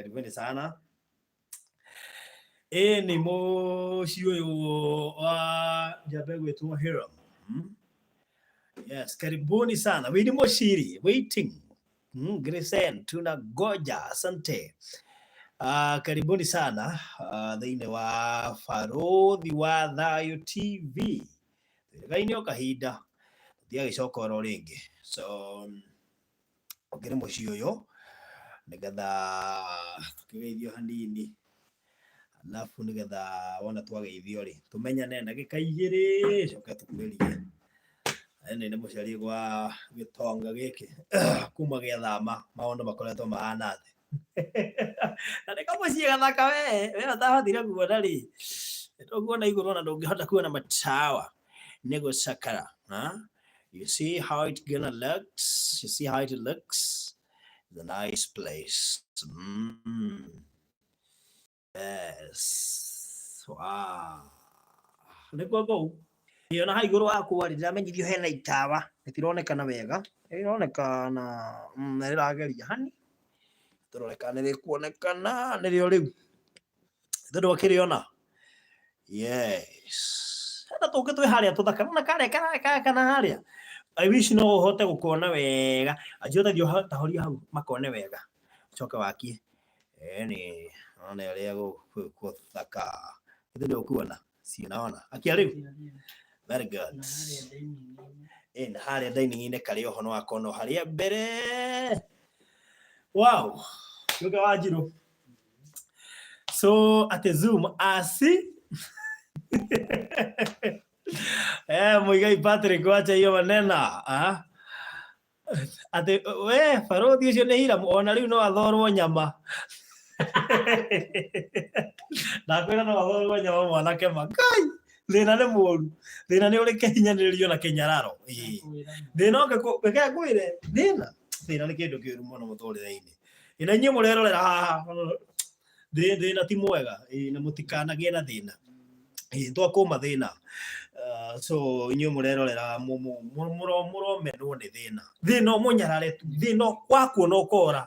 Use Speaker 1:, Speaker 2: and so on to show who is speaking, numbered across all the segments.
Speaker 1: Karibuni sana. Ĩ nĩ mũciĩ ũyũ wa njamba ĩgwĩtwo Hiram. Yes, karibuni sana. Winnie Moshiri, waiting. Grisen, tunagoja. Asante. Karibuni sana thĩinĩ wa Barũthi wa Thayũ TV. Twĩrĩgaine o kahinda, tũtiagĩcoka oro rĩngĩ. So, ũkĩrĩ mũciĩ ũyũ, nĩgetha tũkĩgeithio hanini, alafu nĩgetha wona twageithio rĩ, tũmenyane ndagĩka igĩrĩ, coke tũkuhĩrie. Ĩnĩ nĩ mũciari gwa gĩtonga gĩkĩ kuma gĩathama maũndũ makoretwo mahana atĩ. Na nĩ kamũciĩ gathaka we, we ũtahotire kuona rĩ, ndũkuona igũrũ ona ndũngĩhota kuona matawa nĩ gũcakara. You see how it gonna looks? You see how it looks? It's a nice place. Yes. Wow. Nĩkuo kũu. Ĩyo na hau igũrũ wakwa rĩ, ndĩramenyithio hena itawa. Rĩtironekana wega. Rĩronekana nĩ rĩrageria hani. Tũrore kana nĩ rĩkuonekana nĩrĩo rĩu. Tondũ wakĩrĩona. Yes. Hena tũngĩ twĩ harĩa tũthaka. Nona karĩa karĩa kana harĩa. I wish no ũhote gũkona wega. Anjĩra ũthiĩ tahoria hau makone wega. Ũcoke wakie. Ĩni, one ũrĩa gũthaka. Githĩ ndũkuona? Si unaona? Akia rĩu. Very good. Ĩ na harĩa dining-inĩ karĩ oho no akona o harĩa mbere. Wow. Nduka wa Njirũ. So at Zoom asi Muigai Patrick wacha hiyo manena ah? Atĩ we barothi ũcio nĩ Hiram ona rĩu no athorwo nyama ndakwĩra no athorwo nyama mwanake ma Ngai thĩna nĩ mũru thĩna nĩ ũrĩ kĩhinyanĩrĩrio na kĩnyararo Ĩĩ. Thĩna ũngĩ reke ngwĩre thĩna thĩna nĩ kĩndũ kĩũru mũno mũtũrĩre-inĩ. Ĩ na inyuĩ mũrerorera haha thĩna ti mwega. Ĩ na mũtikanagĩe na thĩna. Ĩ twakũma thĩna. So inyuĩ mũrerorera mũromenwo nĩ thĩna. Thĩna ũmũnyarare tu. Thĩna wakuona ũkora.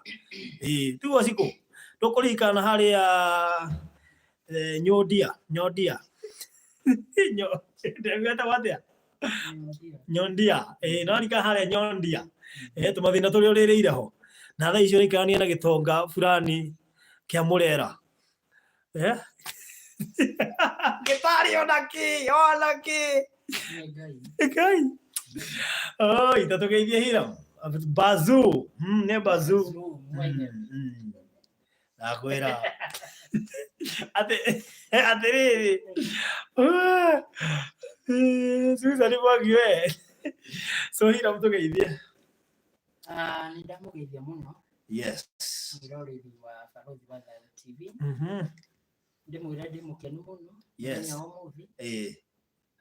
Speaker 1: Ĩ tiguo Cikũ? Ndũkũririkana harĩa Nyondia, Nyondia. Ndĩretagwo atĩa? Nyondia. Ĩ no ririkana harĩa Nyondia. Ĩ tũmathĩna tũrĩa ũrĩrĩire ho. Na thaa ici ũraikarania na gĩtonga fulani kĩa Mũrera. Eh? Gĩtarĩ ona kĩ, ona kĩ. Ngai. Oi, tatũgeithie Hiram. Bazoo. Nĩ bazoo. Ndakwĩra. Atĩ atĩrĩrĩ. Susan Mwangi we. So Hiram tũgeithie.
Speaker 2: Ah, nĩ ndamũgeithia mũno
Speaker 1: Yes.
Speaker 2: mwĩroreri wa Barũthi wa Thayũ TV. Ndĩmwĩre ndĩ mũkenu mũno mũthenya wa ũmũthĩ.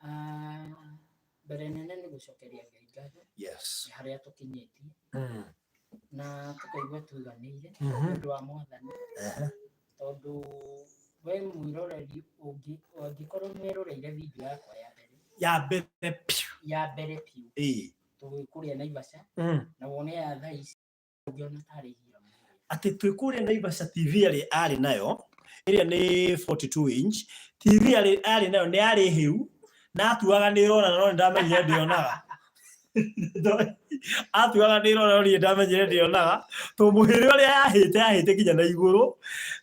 Speaker 2: Ah, mbere nene nĩ gũcokeria Ngai ngatho nĩ harĩa tũkinyĩtie na tũkaigua tũiganĩire nĩ ũndũ wa Mwathani tondũ we mwĩroreri ũngĩ angĩkorwo nĩ weroreire video yakwa ya mbere
Speaker 1: Ya mbere piũ.
Speaker 2: Ya mbere piũ tũgĩ kũrĩa Naivasha na wone ya thaa ici ũngĩona tarĩ hira mũno.
Speaker 1: Atĩ twĩ kũrĩa Naivasha TV arĩ arĩ nayo ĩrĩa nĩ 42 inch TV arĩ arĩ nayo nĩ yarĩ hĩu na atuaga nĩ ĩrona no nĩ ndamenyire ndĩonaga atuaga nĩ ĩrona no niĩ ndamenyire ndĩonaga tondũ mũhĩrĩ ũrĩa yahĩte yahĩte nginya na igũrũ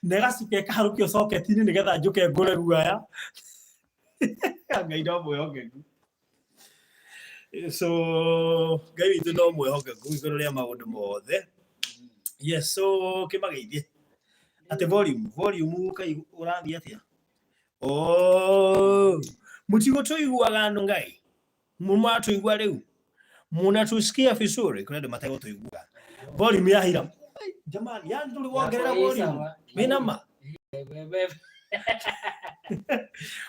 Speaker 1: na ĩgacoka ĩkaharũkio socket-inĩ nĩgetha njũke ngũre guaya. Ngai no mwĩhokeku. So Ngai witũ no mwĩhokeku igũrũ rĩa maũndũ mothe. Yes, so kĩmageithie atĩ volume volume kai ũrathiĩ atĩa? Oh, mũtigũtũiguaga andũ Ngai mũmatũigua rĩu munatusikia vizuri kũrĩ andũ mategũtũigua volume ya Hiram. Ai, jamani yani tũrĩ wongerera volume wĩna ma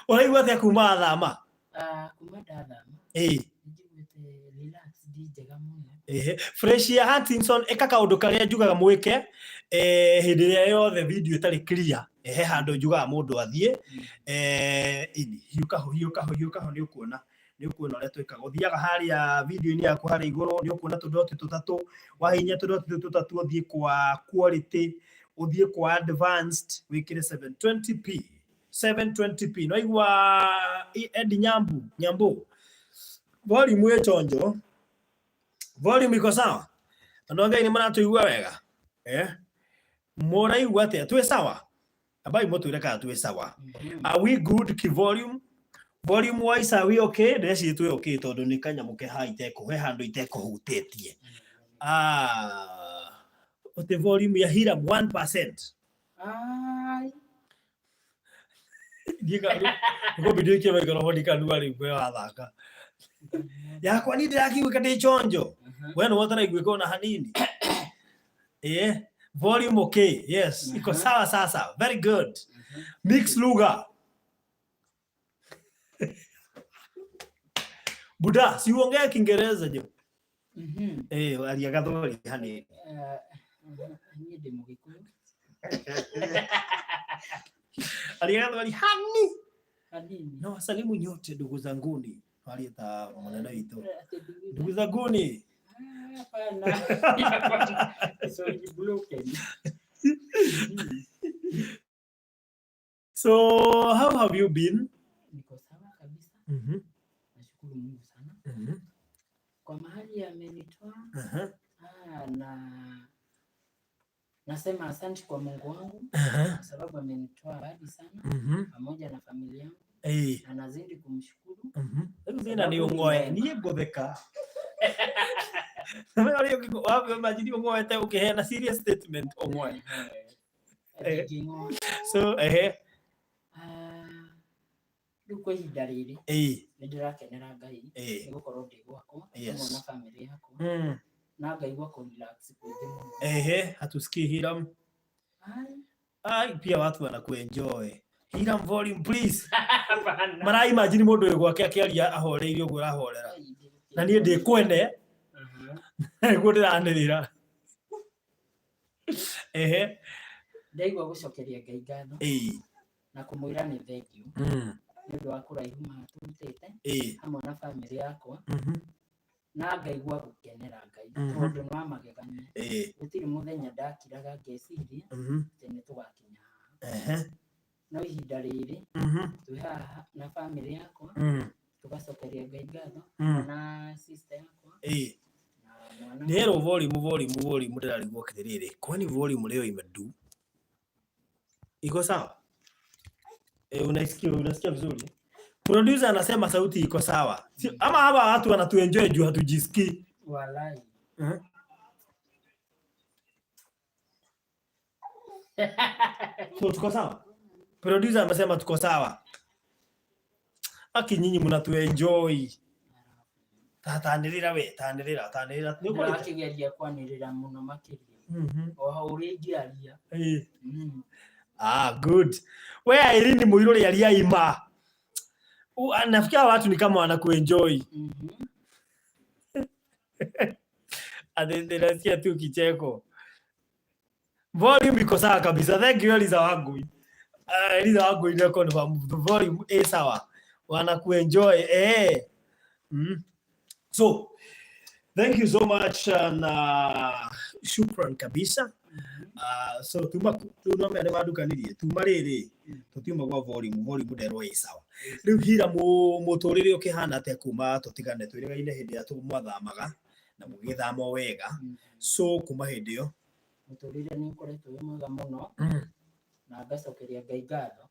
Speaker 1: ũraigua atĩa kuma athama?
Speaker 2: Ah, kuma ndathama nĩnjiguĩte relax ndi njega mũno.
Speaker 1: Ehe. Fresh ya Huntington ĩka kaũndũ karĩa njugaga mwĩke hĩndĩ ĩrĩa yothe video ĩtarĩ clear he handũ njugaga mũndũ athiĩ ini hiũka ho hiũka ho hiũka ho nĩ ũkuona nĩ ũkuona ũrĩa twĩkaga ũthiaga harĩa video-inĩ yaku harĩa igũrũ nĩ ũkuona tũdoti tũtatũ wahihinya tũdoti tũu tũtatũ ũthiĩ kwa quality. Ũthiĩ kwa advanced wĩkĩre 720p. 720p. No igua Eddie Nyambu, Nyambu. Volume ĩ chonjo. Volume iko sawa? Andũ a Ngai nĩ maratũigua wega? Eh? Mũraigua atĩa? Twĩ sawa? Ambai mũtwĩre kana twĩ sawa. Are we good ki volume? Volume wise are we okay? Ndĩreciria twĩ okay tondũ nĩ kanyamũ ke haha itekũhe handũ itekũhutĩtie. Ah, ũtĩ volume ya Hiram 1%.
Speaker 2: Ai.
Speaker 1: Ngombe ndĩkie maikoroboni kanua rĩu we wathaka. Yakwa niĩ ndĩrakĩiguĩka ndĩ chonjo. We nĩwe ũtaraiguĩka ona hanini. Eh, volume okay. Yes, iko sawa sasa. Very good. Mix lugha. Buda, si uongee Kiingereza jo. Eh, aria Gathweri hanini.
Speaker 2: Niĩ ndĩ Mũgĩkũyũ.
Speaker 1: Aria Gathweri hani.
Speaker 2: Hanini.
Speaker 1: Na wasalimu nyote ndugu zanguni. Walieta mwanene witũ.
Speaker 2: Ati ndugu
Speaker 1: Ndugu zanguni.
Speaker 2: Ah, hapana. Hapana. Kiswahili broken.
Speaker 1: So, how have you been?
Speaker 2: Niko sawa kabisa. Nashukuru Mungu sana. Kwa mahali amenitoa, na nasema asante kwa Mungu wangu kwa sababu amenitoa mbali sana pamoja na familia yangu na nazidi kumshukuru.
Speaker 1: Rĩu thĩna nĩ ũng'oe, niĩ ngũtheka. Imagine ũng'oete ũkĩheana serious statement ũng'oe.
Speaker 2: Ndingĩng'oa.
Speaker 1: So, ehe.
Speaker 2: Rĩu kwa ihinda rĩrĩ nĩ ndĩrakenera Ngai nĩ gũkorwo ndĩ gwakwa hamwe na family yakwa na ngaigua kũ relax kũingĩ mũno.
Speaker 1: Ehe, hatusikii Hiram.
Speaker 2: Ai.
Speaker 1: Ai, pia watu wanakuenjoy. Hiram volume please.
Speaker 2: Hapana.
Speaker 1: Mara imagine mũndũ wĩ gwake akĩaria ahoreire ũguo ũrahorera. Na niĩ ndĩ kwene nĩguo ndĩranĩrĩra. Ehe.
Speaker 2: Ndaigua gũcokeria Ngai ngatho na kũmwĩra nĩ thengiũ nĩ ũndũ wa kũraihu matũrutĩte hamwe na family yakwa na ngaigua gũkenera Ngai tondũ nĩ wa magegania. Gũtirĩ mũthenya ndakiraga ngeciria atĩ nĩ tũgakinya haha. No ihinda rĩrĩ twĩ haha na family yakwa tũgacokeria Ngai ngatho na sister yakwa na mwana.
Speaker 1: Nĩerwo volume volume volume ndĩrarigwo atĩrĩrĩ, kwani volume leo imedu? Iko sawa? Unasikia vizuri? Producer anasema sauti iko sawa. Si, ama hawa watu wanatuenjoy juu hatujisikii.
Speaker 2: Walai.
Speaker 1: So tuko sawa? Producer amesema tuko sawa. Aki nyinyi mnatuenjoy. Tanĩrĩra we, tanĩrĩra, tanĩrĩra. Nĩ ũkũrĩte?
Speaker 2: Ndĩrakĩgeria kwanĩrĩra mũno makĩria. O hau ũrĩngĩaria.
Speaker 1: Ah, good. We Irene Muiruri aria ima. Nafikia watu ni kama wanakuenjoy. Nasikia tu kicheko. Volume iko sawa kabisa. Thank you Eliza Wangui. Eliza Wangui ndio confirm the volume is sawa. Wanakuenjoy. So, thank you so much na shukran kabisa. So tuma tunome nĩ wandukanirie tuma rĩrĩ tũtiuma gwa volume volume nderwo ĩ sawa. Rĩu Hira mũtũrĩre ũkĩhana atĩa kuma tũtigane twĩrĩgaine hĩndĩ ĩrĩa mwathamaga na mũgĩthama wega. So kuma hĩndĩ ĩyo
Speaker 2: Mũtũrĩre nĩ ũkoretwo wĩ mwega mũno na ngacokeria Ngai ngatho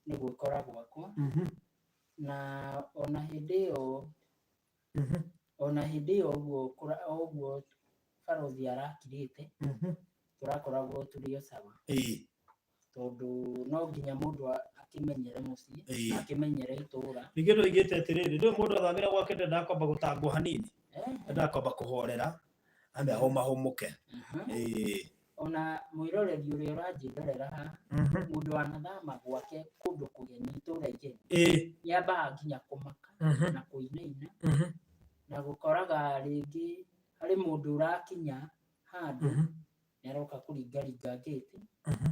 Speaker 2: nĩ gwĩkora gwakwa na ona hĩndĩ ĩyo ona hĩndĩ ĩyo ũguo barothi arakirĩte tũrakoragwo tũrĩ o sawa. Tondũ no nginya mũndũ akĩmenyere mũciĩ, akĩmenyere itũũra.
Speaker 1: Ningĩ ndoigĩte atĩrĩrĩ, ndũĩ mũndũ athamĩra gwake ndendaga kwamba gũtangwo hanini, ndendaga kwamba kũhorera ambe ahũmahũmũke.
Speaker 2: Ona mwĩroreri ũrĩa ũranjĩrorera haha, mũndũ wanathama gwake kũndũ kũgeni itũũra igeni, nĩambaga nginya kũmaka na kũinaina na gũkoraga rĩngĩ harĩ mũndũ ũrakinya handũ nĩaroka kũringaringa ngĩti,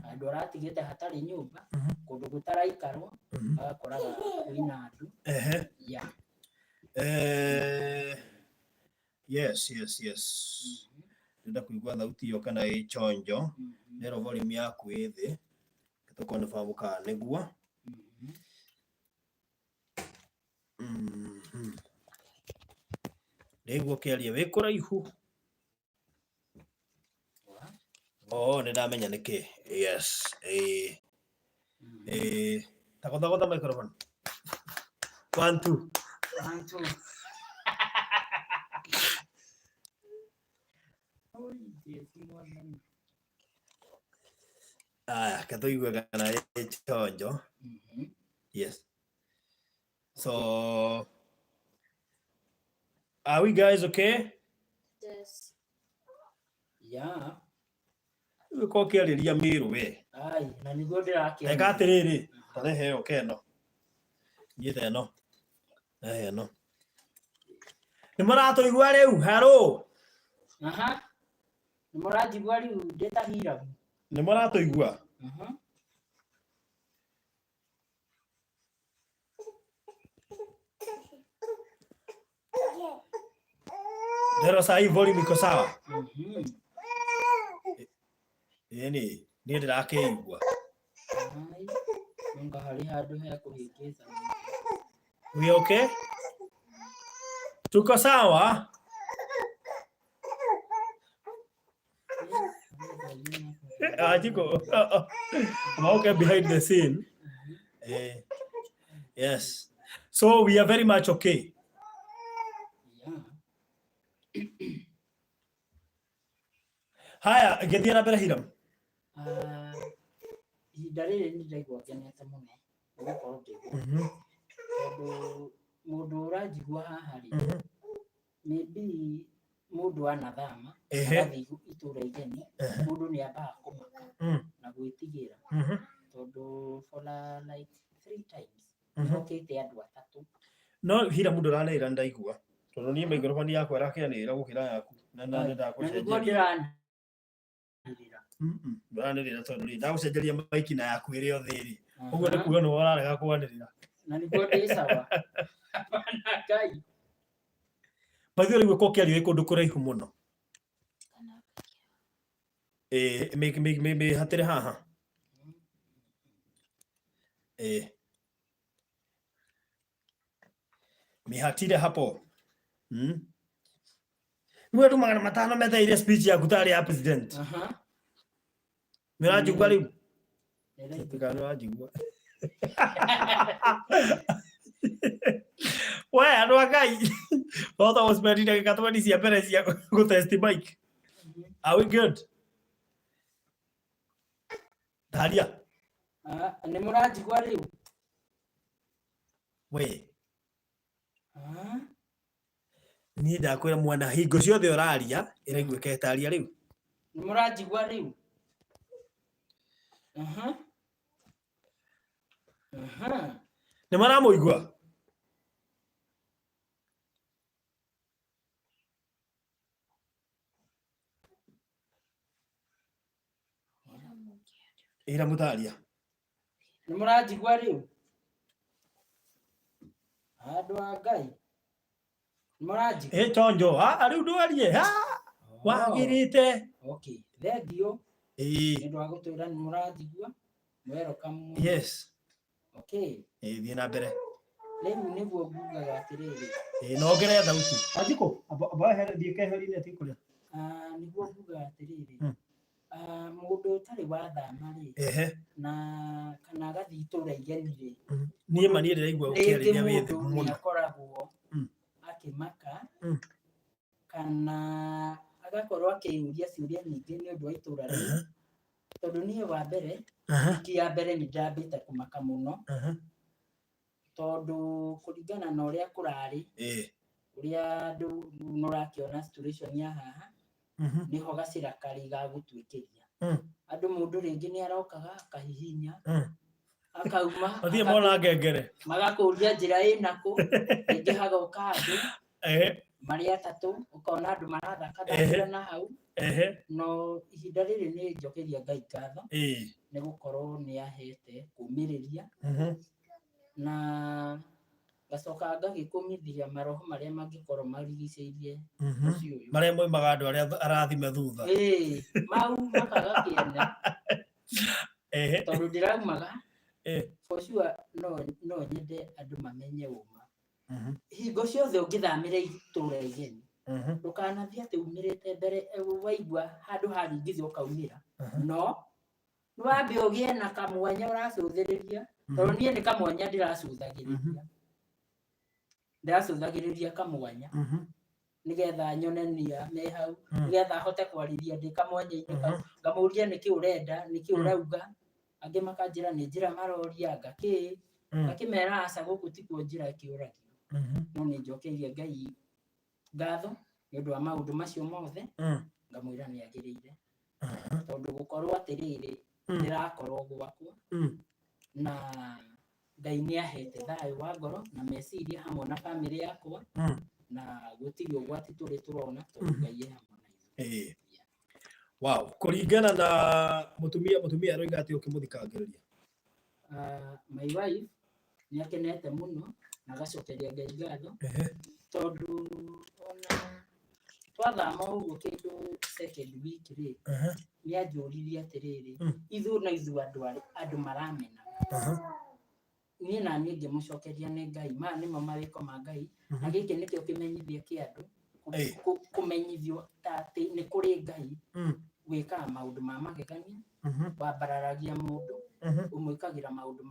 Speaker 2: handũ aratigĩte hatarĩ nyũmba, kũndũ gũtaraikarwo, agakoraga kwĩna andũ. Yeah.
Speaker 1: Yes, yes, yes. Ndĩrenda kũigua thauti ĩyo kana ĩ chonjo. Nero volume yaku ĩ thĩ. Tũ confirm kana nĩguo. Ndĩraigua ũkĩaria wĩ kũraihu. Oh, nĩ ndamenya nĩkĩ. Yes. Ĩĩ. Ĩĩ. Ta gotha gotha microphone. One, two.
Speaker 2: One, two. Oi, Jesu mwathani.
Speaker 1: Aya, reke tũigue kana ĩ chonjo. Yes. So, are we guys okay?
Speaker 3: Yes.
Speaker 2: Yeah.
Speaker 1: Rĩu ko ũkĩarĩria mĩrũ we.
Speaker 2: Ai, na nĩguo ndĩrakĩaria.
Speaker 1: Eka atĩrĩrĩ, ta rehe ĩyo keno. Nyita ĩno. Rehe ĩno. Nĩ mũratũigua rĩu? Hello.
Speaker 2: Aha. Nĩ mũranjigua rĩu ndĩ ta Hiram.
Speaker 1: Nĩ mũratũigua?
Speaker 2: Aha.
Speaker 1: Ndero saa hii volume iko sawa?
Speaker 2: Mhm.
Speaker 1: Ĩni, niĩ ndĩrakĩigua.
Speaker 2: Ai, anga harĩ handũ he kũhĩngĩca.
Speaker 1: We okay? Tuko sawa? Ah, Chiko. I'm okay behind the scene. Yes. So we are very much okay.
Speaker 2: Yeah.
Speaker 1: Haya, gĩthiĩ na mbere Hiram.
Speaker 2: Ah, ihinda rĩrĩ nĩ ndĩraigua ngenete mũno nĩ gũkorwo ndĩ gũkũ. Tondũ mũndũ ũranjigua haha rĩ, maybe mũndũ anathama agathiĩ itũra igeni, mũndũ nĩ ambaga kũmaka na gwĩtigĩra tondũ for like 3 times nĩhokĩte andũ atatũ.
Speaker 1: No Hiram ndũranĩrĩra nĩ ndaigua. Tondũ niĩ microphone yakwa ĩrakĩanĩrĩra gũkĩra yaku. Na na nĩ
Speaker 2: Na nĩguo
Speaker 1: ndagũcenjeria.
Speaker 2: ndĩranĩrĩra.
Speaker 1: Ndũranĩrĩra tondũ rĩ, ndagũcenjeria mic na yaku ĩrĩ o thĩ rĩ. Ũguo nĩ kuga nĩwe ũrarega kwanĩrĩra.
Speaker 2: Na nĩguo ndĩ sawa. Hapana Ngai.
Speaker 1: By the way, rĩu ũkĩaria wĩ kũndũ kũraihu mũno. Ĩĩ, mĩhatĩre haha. Ĩĩ. Mĩhatire hapo. Rĩu andũ 500 metereire speech yaku tarĩ ya president.
Speaker 2: Aha.
Speaker 1: Nĩ ũranjigua rĩu?
Speaker 2: Nĩraigua.
Speaker 1: Kana nĩ ũranjigua? We andũ a Ngai. Wahota gũspend ndagĩka 20 cia mbere cia gũtest mic. Are we good? Taria.
Speaker 2: Ah, nĩ mũranjigua rĩu?
Speaker 1: We.
Speaker 2: Ah.
Speaker 1: Niĩ ndakwĩra mwana hingo ciothe ũraria ĩraiguĩka ĩtaria rĩu.
Speaker 2: Nĩ mũranjigua rĩu? Aha. Aha.
Speaker 1: Nĩ maramũigua? Ĩra mũtaria.
Speaker 2: Nĩ mũranjigua rĩu? Andũ a Ngai. Nĩ mũranjigua?
Speaker 1: Ĩ chonjo, ah rĩu ndwarie. Ah, wagĩrĩte.
Speaker 2: Okay, thengiũ.
Speaker 1: Ĩĩ.
Speaker 2: Nĩ ũndũ wa gũtwĩra nĩ mũranjigua. Welcome.
Speaker 1: Yes.
Speaker 2: Okay.
Speaker 1: Ĩĩ, thiĩ na mbere.
Speaker 2: Rĩu nĩguo ngugaga atĩrĩrĩ.
Speaker 1: Ĩĩ, no ongerere thauti. Anjikũ, amba wehere, thiĩ keheri-inĩ ati kũrĩa.
Speaker 2: Ah, nĩguo ngugaga atĩrĩrĩ. Mũndũ ũtarĩ wathama rĩ, na kana agathiĩ itũra igeni rĩ,
Speaker 1: Niĩ ma niĩ ndĩraigua
Speaker 2: rĩngĩ
Speaker 1: ũkĩarĩria wĩ thĩ
Speaker 2: mũndũ
Speaker 1: mũno.
Speaker 2: nĩakoragwo akĩmaka kana agakorwo akĩyũria ciũria nyingĩ nĩ ũndũ wa itũra rĩu. Tondũ niĩ wa mbere, wiki ya mbere nĩ ndambĩte kũmaka mũno. Tondũ kũringana na ũrĩa kũrarĩ, ũrĩa andũ nĩ ũrakĩona situation ya haha, nĩho gacĩra karĩ ga gũtuĩkĩria. Andũ mũndũ rĩngĩ nĩ arokaga akahihinya, akauma,
Speaker 1: Mathiĩ mona ngengere.
Speaker 2: Magakũria njĩra ĩna kũ, rĩngĩ hagoka andũ marĩ atatũ, ũkona andũ marathaka thakĩra na hau. No ihinda rĩrĩ nĩ njokeria Ngai ngatho, nĩ gũkorwo nĩ ahete kũmĩrĩria na Ngacoka ngagĩkũmithia maroho marĩa mangĩkorwo marigicĩirie mũciĩ ũyũ.
Speaker 1: Marĩa moimaga andũ arĩa arathime thutha.
Speaker 2: Ĩĩ, mau makaga kĩene. Tondũ ndĩraumaga, for sure no nyende andũ mamenye ũma. Hingo ciothe ũngĩthamĩra itũra igeni, ndũkanathiĩ atĩ umĩrĩte mbere, waigua handũ haringithio ũkaumĩra. No nĩwambe ũgĩe na kamwanya ũracũthĩrĩria, tondũ niĩ nĩ kamwanya ndĩracũthagĩrĩria. Ndĩracũthagĩrĩria kamwanya nĩgetha nyone nia me hau, nĩgetha hote kwarĩria ndĩ kamwanya-inĩ kau, ngamũria nĩkĩ ũrenda, nĩkĩ ũrauga, angĩ makanjĩra nĩ njĩra maroria, ngakĩ, ngakĩmera aca gũkũ tikuo njĩra ĩkĩũragio. No nĩ njokeirie Ngai ngatho nĩ ũndũ wa maũndũ macio mothe, ngamwĩra nĩ agĩrĩire. Tondũ gũkorwo atĩrĩrĩ, ndĩrakorwo gwakwa, na Ngai nĩ ahete thayũ wa ngoro na meciria hamwe na bamĩrĩ yakwa, na gũtirĩ ũgwati tũrĩ tũrona tondũ Ngai e hamwe na ithuĩ.
Speaker 1: Wow, kũringana na mũtumia aroiga atĩ ũkĩmũthikangĩrĩria.
Speaker 2: My wife nĩ akenete mũno na agacokeria Ngai ngatho, tondũ ona twathama ũguo kĩndũ second week rĩ, nĩ anjũririe atĩrĩrĩ, ithuĩ na ithuĩ andũ maramena. Niĩ na niĩ ngĩmũcokeria nĩ Ngai, maya nĩmo mawĩko ma Ngai, na gĩkĩ nĩkĩo kĩmenyithia kĩa andũ, kũmenyithio ta atĩ nĩ kũrĩ Ngai wĩkaga maũndũ ma magegania, wambararagia mũndũ, ũmwĩkagĩra maũndũ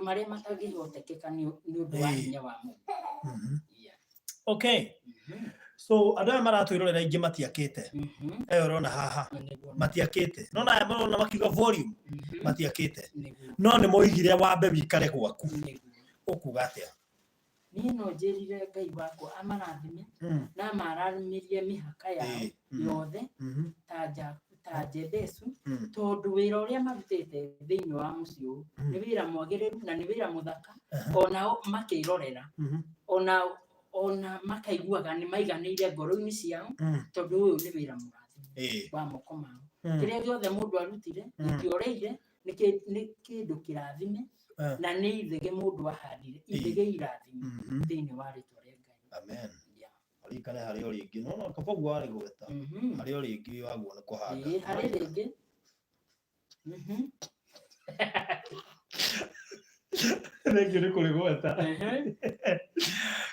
Speaker 2: marĩa matangĩhotekeka nĩ ũndũ wa hinya wa mũndũ.
Speaker 1: Okay. So andũ aya maratwĩrorera aingĩ matiakĩte. Ĩyo ũrona haha matiakĩte. No na aya marona makiuga volume matiakĩte. No nĩ moigire wambe wikare gwaku. Ũkuga atĩa?
Speaker 2: Niĩ no njĩrire Ngai wakwa amarathime na amaramĩrie mĩhaka yao yothe ta Jebesu, tondũ wĩra ũrĩa marutĩte thĩinĩ wa mũciĩ ũyũ nĩ wĩra mwagĩrĩru na nĩ wĩra mũthaka, onao makĩrorera, ona makaiguaga nĩ maiganĩire ngoro-inĩ ciao, tondũ ũyũ nĩ wĩra mũrathime wa moko mao. Kĩrĩa gĩothe mũndũ arutire gĩtioreire, nĩ kĩndũ kĩrathime na nĩ ithege mũndũ ahandire, ithege irathime thĩinĩ wa rĩtwa rĩa Ngai.
Speaker 1: Amen. Ririkane harĩ o rĩngĩ, no no kaba ũguo warĩ gweta. Harĩ o rĩngĩ waguo nĩ kũhanda.
Speaker 2: Harĩ rĩngĩ.
Speaker 1: Thengiũ nĩ kũrĩ gweta.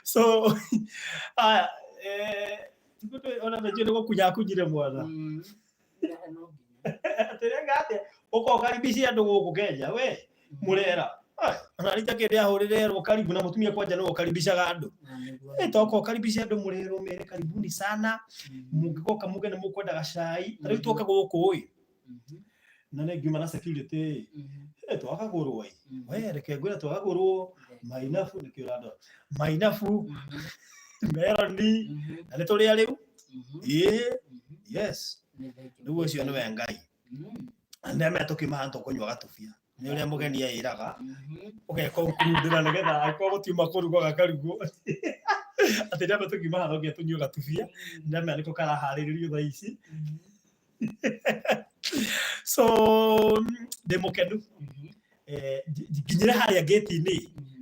Speaker 1: So, aya, ona thengiũ nĩ gũkunya akunyire mwana. Atĩrĩga atĩa, ũka ũkaribicie andũ gũkũ Kenya, we, mũrera. Ona rita kĩndĩ ahũrĩre erwo karibu na mũtumia kwanja nĩwe ũkaribicaga andũ. Toka ũkaribice andũ mũrerwo mere karibuni sana. Mũngĩgoka muge nĩ mũkwendaga cai. Ta rĩu twoka gũkũ ĩ. Na nĩ ngiuma na security ĩ. Twakagũrwo ĩ. We reke ngwĩre twakagũrwo mainabu nĩkĩo ũrandora. Mainabu, meroni, na nĩ tũrĩa rĩu. Ĩ, yes. Rĩu ũcio nĩwe Ngai. Nĩ amenya tũkiuma haha tũkũnyua gatubia. Nĩ ũrĩa mũgeni eĩraga, ũgeka ũkurundĩra nĩgetha angĩkorwo gũtiuma kũrugwo gakarugwo. Atĩ nĩ amenya tũkiuma haha no nginya tũnyue gatubia. Nĩ amenya nĩko karaharĩrĩrio thaa ici. So, ndĩ mũkenu. Nginyĩre harĩa gate-inĩ,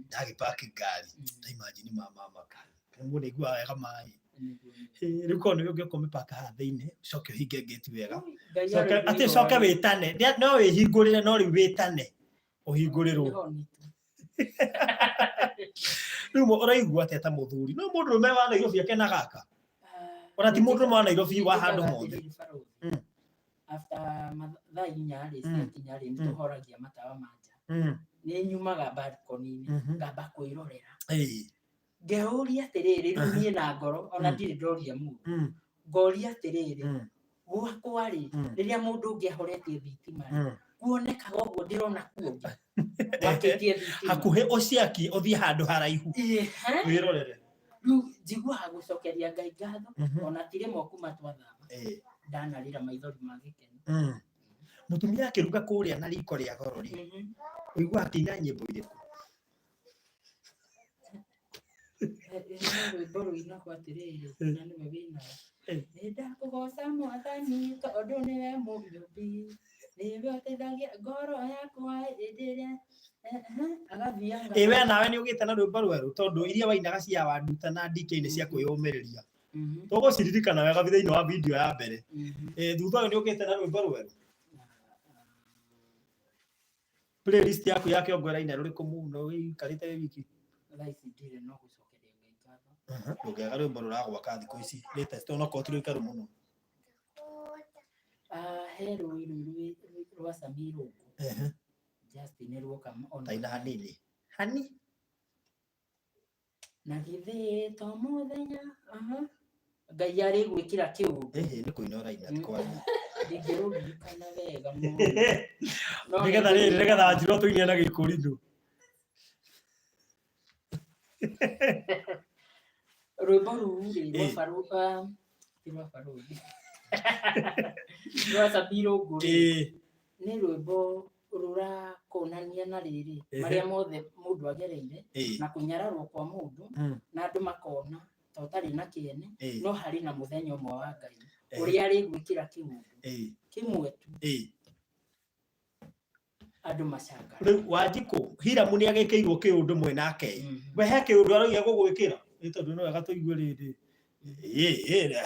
Speaker 1: ndagĩpaki ngari. Ndaimagine mama maka. Mũndũ aiguaga wega maĩ. Rĩu korwo nĩwe ũngĩũka ũmĩpaka haha thĩinĩ, ũcoke ũhinge gate wega. Atĩ ũcoke wĩtane. No wĩhingũrĩre, no rĩu wĩtane. Ũhingũrĩrwo. Rĩu ũraigua atĩa ta mũthuri? No mũndũrũme wa Nairobi akenaga aka? Ona ti mũndũrũme wa Nairobi wa handũ hothe.
Speaker 2: After thaa inya rĩ, ciakinya rĩ, nĩ tũhoragia matawa ma nja. Nĩ nyumaga balcony-inĩ, ngamba kwĩrorera. Ngeyũria atĩrĩrĩ, rĩu niĩ na ngoro, ona ndirĩ ndoria mũndũ. Ngoria atĩrĩrĩ, gwakwa rĩ, rĩrĩa mũndũ ũngĩ ahoretie thitima rĩ, kuonekaga ũguo ndĩrona kuo ũngĩ. Wakĩtie thitima.
Speaker 1: Hakuhĩ ũciakie, ũthiĩ handũ haraihu. Wĩrorere.
Speaker 2: Rĩu njiguaga gũcokeria Ngai ngatho, ona ti rĩmwe kuma twathama. Ndanarĩra maithori ma gĩkeno.
Speaker 1: Mũtumia akĩruga kũrĩa na riko rĩa goro rĩ, ũiguaga akĩina nyĩmbo irĩkũ?
Speaker 2: Rwĩmbo rũinagwo atĩrĩrĩ, na nĩwe wĩinaga. Nĩ ndakũgoca Mwathani tondũ nĩwe mũnyũmbi, nĩwe ũteithagia ngoro yakwa hĩndĩ ĩrĩa. Agathianga.
Speaker 1: Ĩ we nawe nĩ ũgĩte na rwĩmbo rwerũ tondũ iria wainaga cia Wanduta na DK nĩ cia kwĩyũmĩrĩria. Tũgũciririkana wega thĩinĩ wa video ya mbere. Ĩ thutha ũyũ nĩ ũgĩte na rwĩmbo rwerũ? Playlist yaku ya kĩongo ĩraina rũrĩkũ mũno wĩikarĩte wĩ wiki?
Speaker 2: Thaa ici ndirĩ no gũcokeria Ngai ngatho.
Speaker 1: Ndũngĩaga rwĩmbo rũragwaka thikũ ici latest onokorwo ti rũikaru mũno.
Speaker 2: Ah, he rũĩ rũu rwa Sami Irũngũ. Justin nĩ ruoka ona.
Speaker 1: Taina hanini. Hani.
Speaker 2: Na githĩ to mũthenya aha. Ngai arĩ gwĩkĩra kĩũndũ.
Speaker 1: Ĩhĩ nĩ kũina ũraina ti kwaria.
Speaker 2: Ndingĩrũririkana wega mũno. No
Speaker 1: Nĩgetha rĩrĩ nĩgetha wanjirwo tũine na gĩkũrinũ.
Speaker 2: Rwĩmbo rũu rĩ rwa
Speaker 1: Ĩ.
Speaker 2: barũ ah, ti rwa barũthi. Rwa Sami Irũngũ rĩ.
Speaker 1: Ĩĩ.
Speaker 2: Nĩ rwĩmbo rũrakonania na rĩrĩ marĩa mothe mũndũ agereire na kũnyararwo kwa mũndũ na andũ makona ta ũtarĩ na kĩene no harĩ na mũthenya ũmwe wa Ngai ũrĩa arĩgwĩkĩra kĩũndũ kĩmwe tu andũ macangara.
Speaker 1: Rĩu Wanjikũ, Hiramu nĩ agĩkĩirwo kĩũndũ mwĩ nake. We he kĩũndũ arauga gũgwĩkĩra? Nĩ tondũ no wega tũigue rĩrĩ.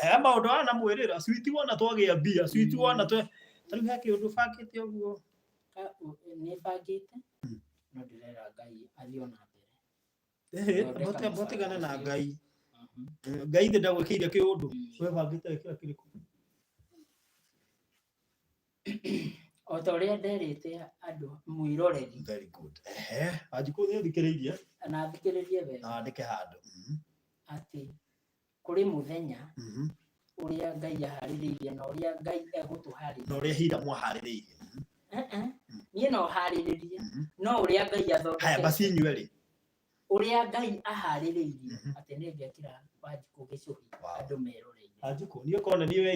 Speaker 1: He maũndũ wanamwĩrĩra, switi wona twagĩa mbia, switi wona twe. Ta rĩu he kĩũndũ ũbangĩte ũguo?
Speaker 2: Nĩ bangĩte, no ndĩrera Ngai athiĩ o na mbere.
Speaker 1: Mũtigane na Ngai. Ngai thĩ ndagwĩkĩire kĩũndũ. We bangĩte wĩkĩra kĩrĩkũ?
Speaker 2: O ta ũrĩa nderĩte andũ mwĩroreri.
Speaker 1: Very good. Ehe, Wanjikũ nĩ athikĩrĩirie.
Speaker 2: Na athikĩrĩrie wega.
Speaker 1: Na andĩke handũ.
Speaker 2: Atĩ kũrĩ mũthenya ũrĩa Ngai aharĩrĩirie na ũrĩa Ngai egũtũharĩria.
Speaker 1: Na ũrĩa Hiramu aharĩrĩirie.
Speaker 2: Niĩ no harĩrĩrie, no ũrĩa Ngai athondekete.
Speaker 1: Haya basi inyuĩ rĩ.
Speaker 2: Ũrĩa Ngai aharĩrĩirie atĩ nĩ ngekĩra Wanjikũ gĩcũhĩ andũ meroreire.
Speaker 1: Wanjikũ, niĩ okorwo nĩ niĩ we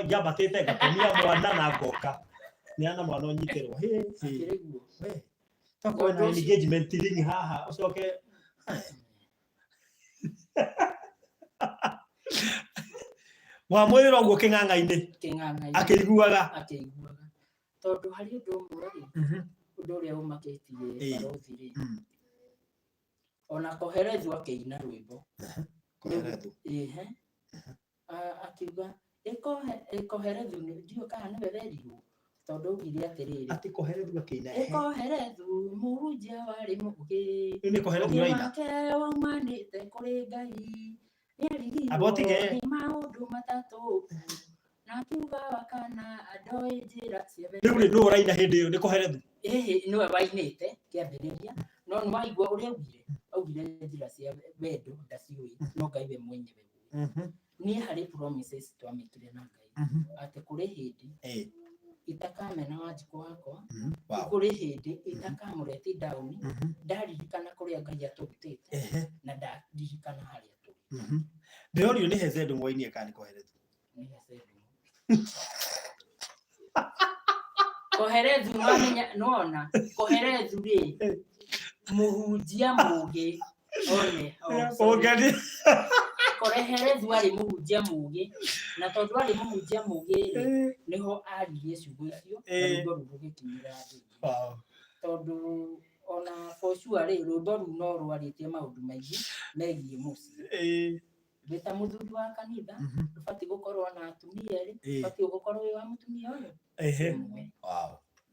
Speaker 1: ingĩambatĩte ngakomia mwana na ngoka. Nĩ ana mwana ũnyitĩrwo. Hĩ, hĩ.
Speaker 2: Akĩrĩ guo.
Speaker 1: We. Tokorwo na engagement ring haha ũcoke. Wamwĩrĩra ũguo kĩng'ang'a-inĩ.
Speaker 2: Kĩng'ang'a-inĩ.
Speaker 1: Akĩiguaga.
Speaker 2: Akĩiguaga. Tondũ harĩ ũndũ ũmwe rĩ, ũndũ ũrĩa ũmakĩtie barothi rĩ, ona Kohelethu akĩina rwĩmbo.
Speaker 1: Kohelethu.
Speaker 2: Ĩhĩ. Akiuga, ĩ Kohelethu ndiũĩ kana nĩwe werirwo, tondũ augire atĩrĩrĩ.
Speaker 1: Atĩ Kohelethu akĩina.
Speaker 2: Ĩ Kohelethu mũhunjia warĩ mũũgĩ.
Speaker 1: Rĩu nĩ Kohelethu
Speaker 2: Ũũgĩ
Speaker 1: ũraina?
Speaker 2: wake waumanĩte kũrĩ Ngai. Nĩarigirwo
Speaker 1: Amba ũtige.
Speaker 2: nĩ maũndũ matatũ. Na akiuga wa kana ndoĩ njĩra cia wendo.
Speaker 1: Rĩu rĩ nũ ũraina hĩndĩ ĩyo nĩ Kohelethu?
Speaker 2: Ĩhĩ nĩwe wainĩte kĩambĩrĩria no nĩ waigua ũrĩa augire, augire njĩra cia wendo ndaciũĩ no Ngai we mwenyewe ũĩ. Niĩ harĩ promises twamĩkire na Ngai atĩ kũrĩ hĩndĩ itakamena Wanjikũ wakwa, kũrĩ hĩndĩ itakamũreti down, ndaririkana kũrĩa Ngai atũrutĩte na ndaririkana harĩa tũrĩ.
Speaker 1: Ndĩrorio nĩ Hezedũ mwainie kana nĩ Kohelethu?
Speaker 2: Nĩ Hezedũ. Kohelethu nĩwamenya nĩwona Kohelethu rĩ mũhunjia mũũgĩ one oh, sorry.
Speaker 1: Ũngani.
Speaker 2: Kohelethu arĩ mũhunjia mũũgĩ na tondũ arĩ mũhunjia mũũgĩ rĩ nĩho aririe ciugo icio na rwĩmbo rũu rũgĩkinyĩra andũ aingĩ. Tondũ ona for sure rĩ rwĩmbo rũu no rwarĩtie maũndũ maingĩ megiĩ mũciĩ. Wĩ ta mũthuri wa kanitha ndũbatiĩ gũkorwo na atumia erĩ, ũbatiĩ gũkorwo wĩ wa mũtumia ũyũ ũmwe.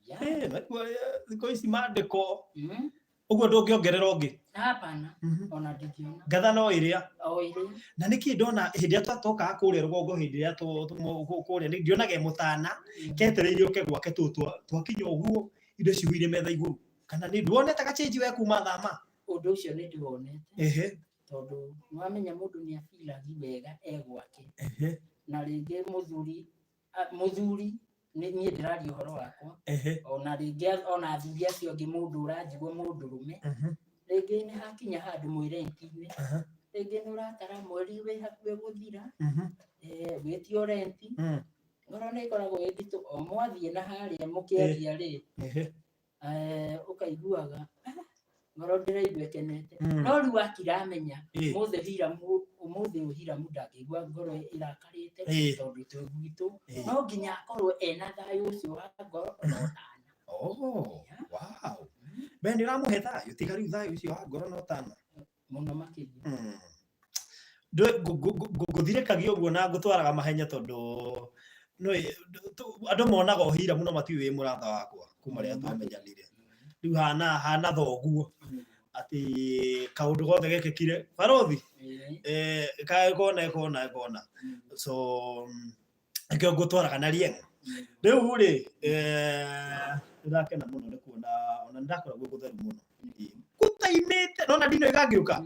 Speaker 2: Yeah.
Speaker 1: Thikũ ici mandĩko ũguo ndũngĩongerera ũngĩ.
Speaker 2: Hapana, ona ndingĩona.
Speaker 1: Ngatha no ĩrĩa.
Speaker 2: O ĩrĩa.
Speaker 1: Na nĩkĩ ndona hĩndĩ ĩrĩa twatokaga kũrĩa rũgongo hĩndĩ ĩrĩa kũrĩa ndionaga mũtana ketereire ũke gwake twakinya ũguo indo cihũire metha igũrũ. Kana nĩ nduonete gacĩnji we kuma thama?
Speaker 2: Ũndũ ũcio nĩ ndĩwonete. Tondũ nĩwamenya mũndũ nĩ abiragi wega e gwake. Na rĩngĩ mũthuri, mũthuri niĩ ndĩraria ũhoro wakwa, ona rĩngĩ ona athuri acio angĩ mũndũ ũranjigua mũndũrũme, rĩngĩ nĩ hakinya handũ mwĩ renti-inĩ, rĩngĩ nĩ ũratara mweri wĩ hakuhĩ gũthira, wĩtio renti, ngoro nĩ ĩkoragwo ĩ nditũ, o mwathiĩ na harĩa mũkĩaria rĩ, ũkaiguaga ngoro ndĩraigua ĩkenete. No rĩu akira amenya mũthĩ Hiramu, ũmũthĩ ũyũ Hiramu ndangĩigua ngoro ĩrakarĩte tondũ twĩ gwitũ, no nginya akorwo ena thayũ ũcio wa ngoro na ũtana.
Speaker 1: Oh, wow. Mbere nĩ ũramũhe thayũ, tiga rĩu thayũ ũcio wa ngoro na ũtana.
Speaker 2: Mũno makĩria.
Speaker 1: Ngũthirĩkagia ũguo na ngũtwaraga mahenya tondũ andũ monaga ũhira mũno matiũĩ wĩ mũrata wakwa kuma rĩrĩa twamenyanire. Rĩu hana hana thoguo atĩ kaũndũ gothe gekĩkire barothi kona kona kona, so nĩkĩo ngũtwaraga na rieng. Rĩu rĩ, nĩndakena mũno nĩ kuona ona nĩndakora gwĩ gũtheru mũno gũtaimĩte, nona ndino ĩgangĩũka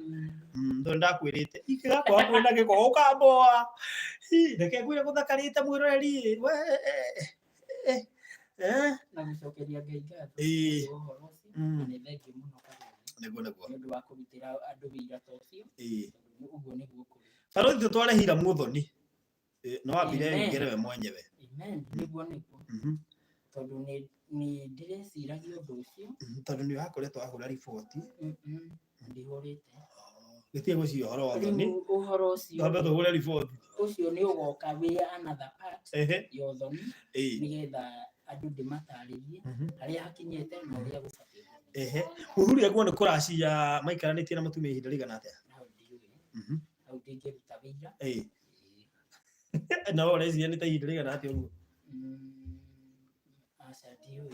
Speaker 1: tondũ ndakwĩrĩte ingĩgakorwo kwĩna gĩko ũkamboa. Reke ngwĩre gũthakarĩte mwĩroreri we.
Speaker 2: Na gũcokeria Ngai ngatho nĩ ũndũ wa ũhoro ũcio, na nĩ thengiũ mũno Karothi
Speaker 1: Nĩguo nĩguo.
Speaker 2: nĩ ũndũ wa kũrutĩra andũ wĩira ta ũcio, tondũ ũguo nĩguo kũrĩ.
Speaker 1: Barothi, tũtware hira muthoni no wambire
Speaker 2: Amen.
Speaker 1: wĩingĩre we mwenyewe.
Speaker 2: Amen, nĩguo nĩguo, tondũ nĩ ndĩreciragia ũndũ ũcio.
Speaker 1: Tondũ nĩ ũrakoretwo wahũra riboti.
Speaker 2: Ndihũrĩte.
Speaker 1: Gĩtige gwĩciria ũhoro wa ũthoni.
Speaker 2: Rĩu ũhoro ũcio
Speaker 1: Twambe tũhũre riboti.
Speaker 2: Ũcio nĩ ũgoka wĩ another part ya ũthoni, nĩgetha andũ ndĩmatarĩrie harĩa hakinyĩte na ũrĩa gũbatiĩ gũthiĩ.
Speaker 1: Mũthuri aguo nĩ kũracia maikaranĩtie na mũtumia ihinda rĩigana atĩa?
Speaker 2: Hau ndiũĩ. Hau ndingĩruta wĩira.
Speaker 1: Na we ũreciria nĩ ta ihinda rĩigana atĩa ũguo?
Speaker 2: Aca, ndiũĩ,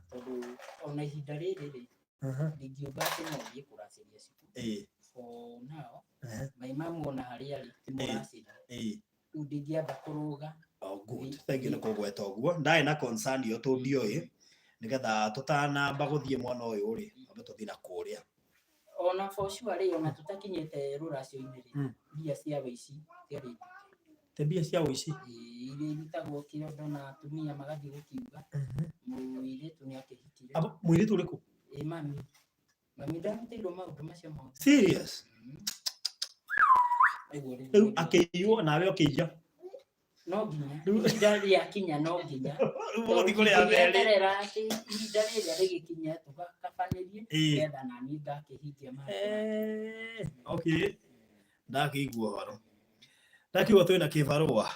Speaker 2: tondũ ona ihinda rĩrĩ rĩ, ndingiuga atĩ no thiĩ kũracĩria cukuru. For now, my mom ona harĩa arĩ ti mũracĩrie. Rĩu ndingĩamba kũrũga.
Speaker 1: Oh, good. Thank you nĩ kũgweta ũguo. Ndarĩ na concern ĩyo tondũ ndiũĩ, nĩgetha tũtanamba gũthiĩ mwena ũyũ rĩ, twambe tũthiĩ na kũrĩa.
Speaker 2: Ona for sure rĩ, ona tũtakinyĩte rũracio-inĩ rĩ, mbia cia wĩici ciarĩ ndute.
Speaker 1: Te mbia cia ũici?
Speaker 2: Ĩĩ, iria irutagwo kĩondo na atumia magathiĩ gũkiuga mũirĩtu nĩ akĩhikire.
Speaker 1: Abo, mũirĩtu ũrĩkũ?
Speaker 2: Ĩ mami, mami ndarutĩirwo maũndũ macio mothe.
Speaker 1: Serious?
Speaker 2: Ũguo rĩu
Speaker 1: Rĩu akĩiywo nawe ũkĩiya.
Speaker 2: No nginya ihinda rĩakinya, no nginya.
Speaker 1: Rĩu mũgũthiĩ kũrĩa merĩ.
Speaker 2: Tũngĩeterera atĩ ihinda rĩrĩa rĩgĩkinye tũgakabanĩrie, nĩgetha naniĩ ngakĩhingia maũndũ.
Speaker 1: Okay, ndakĩigua ũhoro, ndakiuga twĩna kĩbarũa.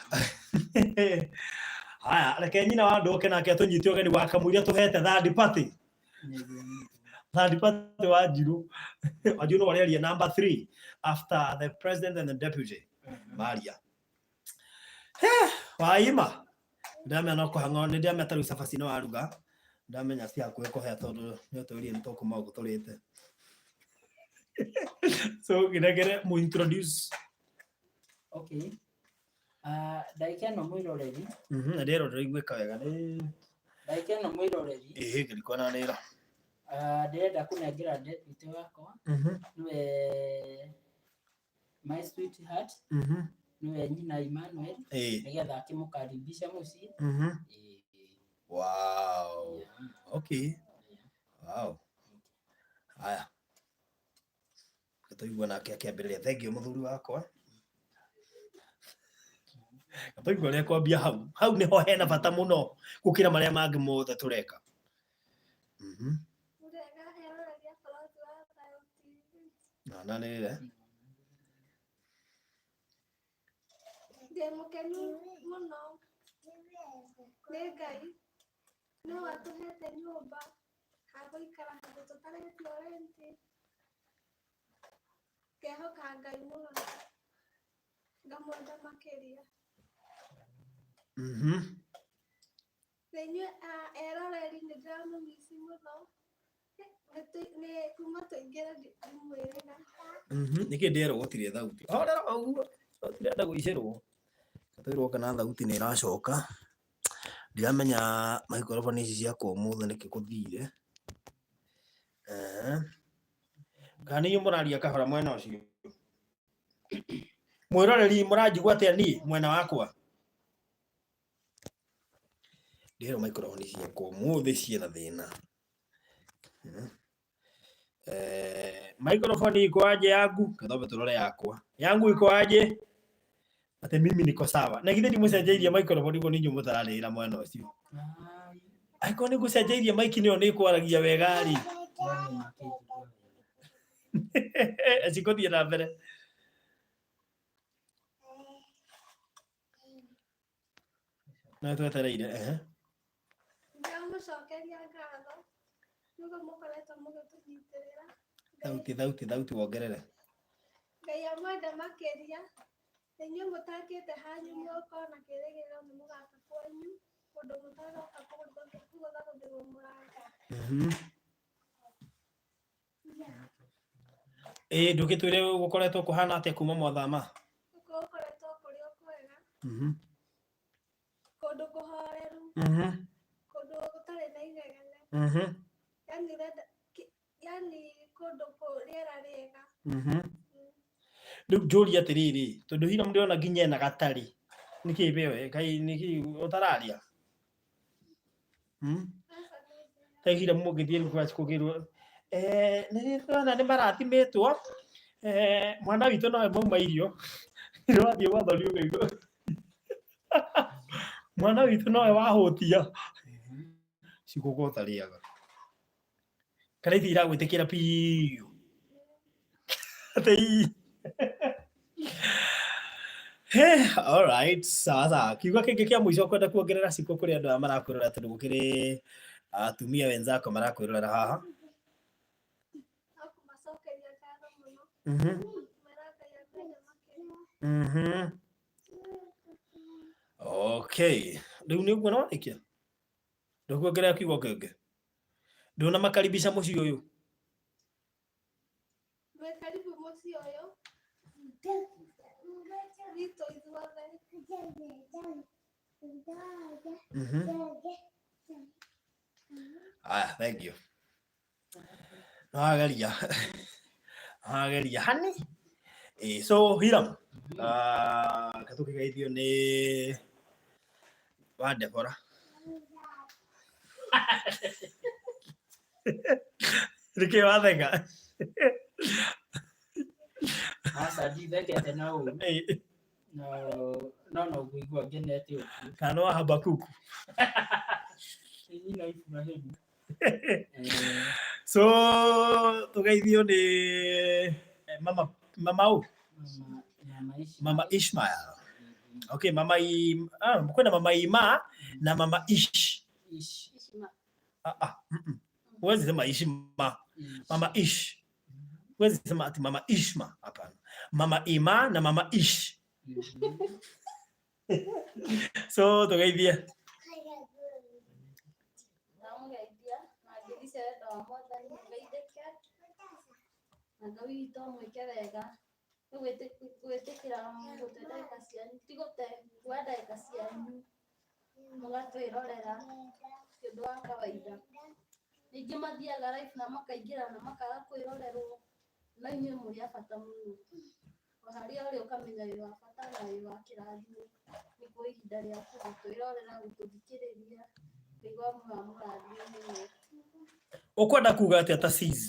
Speaker 1: Haya, reke nyina wa andũ oke nake atũnyite ũgeni wa kamũira tũhete third party.
Speaker 2: Nĩguo.
Speaker 1: Third party wa Wanjiru. Wanjiru no arĩaria number 3 after the president and the deputy. Maria waima, ndamenya no kũhang'o nĩ ndamenya tarĩu cabaci no waruga, ndamenya ci hakuhĩ kũhĩa tondũ nĩ ũtũrie nĩ tũkuma ũguo tũrĩte, so ngĩnengere mu introduce.
Speaker 2: Okay. Ah, ndagĩka ĩno mwĩroreri,
Speaker 1: Na ndĩrwo ndĩraiguĩka wega nĩ
Speaker 2: ndagĩka ĩno mwĩroreri,
Speaker 1: ĩhĩ ngĩrikona nĩra.
Speaker 2: Ah, ndĩrenda kũnengera deputy wakwa, nĩwe my sweetheart, nĩwe nyina Emmanuel, nĩgetha akĩmũkaribisha mũciĩ. Ĩĩ.
Speaker 1: Wow. Okay, wow. Haya, tũigua nake akĩambĩrĩria. Thank you, mũthuri wakwa. Tũigua ũrĩa kwambia hau hau nĩho hena bata mũno gũkĩra marĩa mangĩ mothe tũreka.
Speaker 3: Ndega eroreri a Bũrũri wa Thayũ TV.
Speaker 1: Na nanĩrĩre.
Speaker 3: Ndĩ mũkenu mũno nĩ Ngai nĩwe atũhete nyũmba ha gũikara handũ tũtaretio renti. Ngehoka Ngai mũno na ngamwenda makĩria. Na inyuĩ eroreri nĩ ndĩramũmici mũno. Nĩ kuma tũingĩre ndimwĩrĩga.
Speaker 1: Nĩkĩ ndĩrerwo gũtirĩ thauti? Horera ũguo, tũtirenda gũicĩrwo. Twĩrwo kana thauti nĩ ĩracoka. Ndiramenya microphone ici ciakwa ũmũthĩ nĩkĩ gũthire. Kana nĩ inyuĩ mũraria kahora mwena ũcio? Mwĩroreri, mũranjigua atĩa niĩ mwena wakwa? Ndĩrerwo microphone ciakwa ũmũthĩ ciĩna thĩna. Microphone iko aje yangu? Kathambe turore yakwa. Yangu iko aje? Ate mimi niko sawa. Na githĩ ndimũcenjeirie microphone ũguo nĩ inyuĩ mũtararĩra mwena ũcio.
Speaker 2: Ai,
Speaker 1: Angĩkorwo nĩ ngũcenjeirie mic nĩyo nĩ ĩkwaragia wega rĩ.
Speaker 2: Nani makĩnjigua wega.
Speaker 1: Cikũthiĩ na mbere. No twetereire.
Speaker 3: Ndĩramũcokeria ngatho. Nĩguo mũkoretwo mũgĩtũnyitĩrĩra.
Speaker 1: Thauti thauti thauti wongerere.
Speaker 3: Ngai amwende makĩria. Na inyuĩ mũtakĩte hanyu mũkorwo na kĩrĩgĩrĩro nĩ mũgaka kwanyu kũndũ mũtagoka kũgũthagũthĩrwo mũrango.
Speaker 1: Ĩĩ ndũgĩtwĩre gũkoretwo kũhana atĩa kuma mwathama?
Speaker 3: Gũkũ gũkoretwo kũrĩ o kwega. Kũndũ kũhoreru. Kũndũ gũtarĩ na inegene. Yani ũrenda yani kũndũ rĩera rĩega.
Speaker 1: Rĩu njũrie atĩrĩrĩ, tondũ Hiram ndĩrona nginya ena gatarĩ, nĩkĩ wewe kaĩ nĩkĩ ũtararia?
Speaker 3: Aca nĩ njega.
Speaker 1: Ta Hiram ũngĩthiĩ rĩu kũgĩrwo nĩ ndĩrona nĩ marathimĩtwo, mwana witũ nowe mauma irio, wathiĩ gwathoni ũkaigua mwana witũ nowe wahũtia cigũkũ ũtarĩaga kana ithi iragwĩtĩkĩra biũ atĩ all right, sawa sawa. Kiugo kĩngĩ kĩa mũico kwenda kuongerera cikũ kũrĩ andũ aya marakwĩrorera tondũ gũkĩrĩ atumia wenzako marakwĩrorera haha.
Speaker 3: No kũmacokeria ngatho mũno. Kwĩra Ngai amwende makĩria.
Speaker 1: Okay, rĩu nĩ ũguo nĩwarĩkia? Ndũkuongerera kiugo kĩngĩ? Ndũnamakaribisha mũciĩ ũyũ?
Speaker 3: Mwĩ karibu mũciĩ ũyũ witũ ithuothe.
Speaker 1: Aya, thank you. Nĩwageria. Nĩwageria hani. So Hiram, reke tũkĩgeithio nĩ wa Deborah. Nĩkĩ watheka?
Speaker 2: Aca ndithekete na ũru. No no no ngũigua ngenete ũguo.
Speaker 1: Kana nĩ wa Habakuku?
Speaker 2: Nĩ nyina Iburahĩmu.
Speaker 1: So tũgeithio nĩ mama mama ũ?
Speaker 2: Mama Ishmael.
Speaker 1: Mama Ishmael. Okay, mama I, kwĩna mama Ima na mama Ish.
Speaker 2: Ish.
Speaker 1: Ah, ah, Huwezi sema Ishma. Mama Ish. Huwezi sema ati mama Ishma, hapana. Mama Ima na mama Ish. So tũgeithie.
Speaker 4: Ndamũgeithia na ngĩthiĩ wendo wa Mwathani mũgeithĩke na Ngai witũ amwĩke wega nĩ gwĩtĩkĩra gũte ndagĩka cianyu, ti gũte, kuoya ndagĩka cianyu mũgatwĩrorera ti ũndũ wa kawaida. Ningĩ mathiaga live na makaingĩra na makaga kwĩrorerwo, no inyuĩ mũrĩ a bata mũno. O harĩa ũrĩ ũkamenya wĩ wa bata na wĩ wa kĩrathimo nĩ kuoya ihinda rĩaku gũtwĩrorera, gũtũthikĩrĩria, Ngai wa muoyo amũrathime mũno.
Speaker 1: Ũkwenda kuga atĩa ta sis?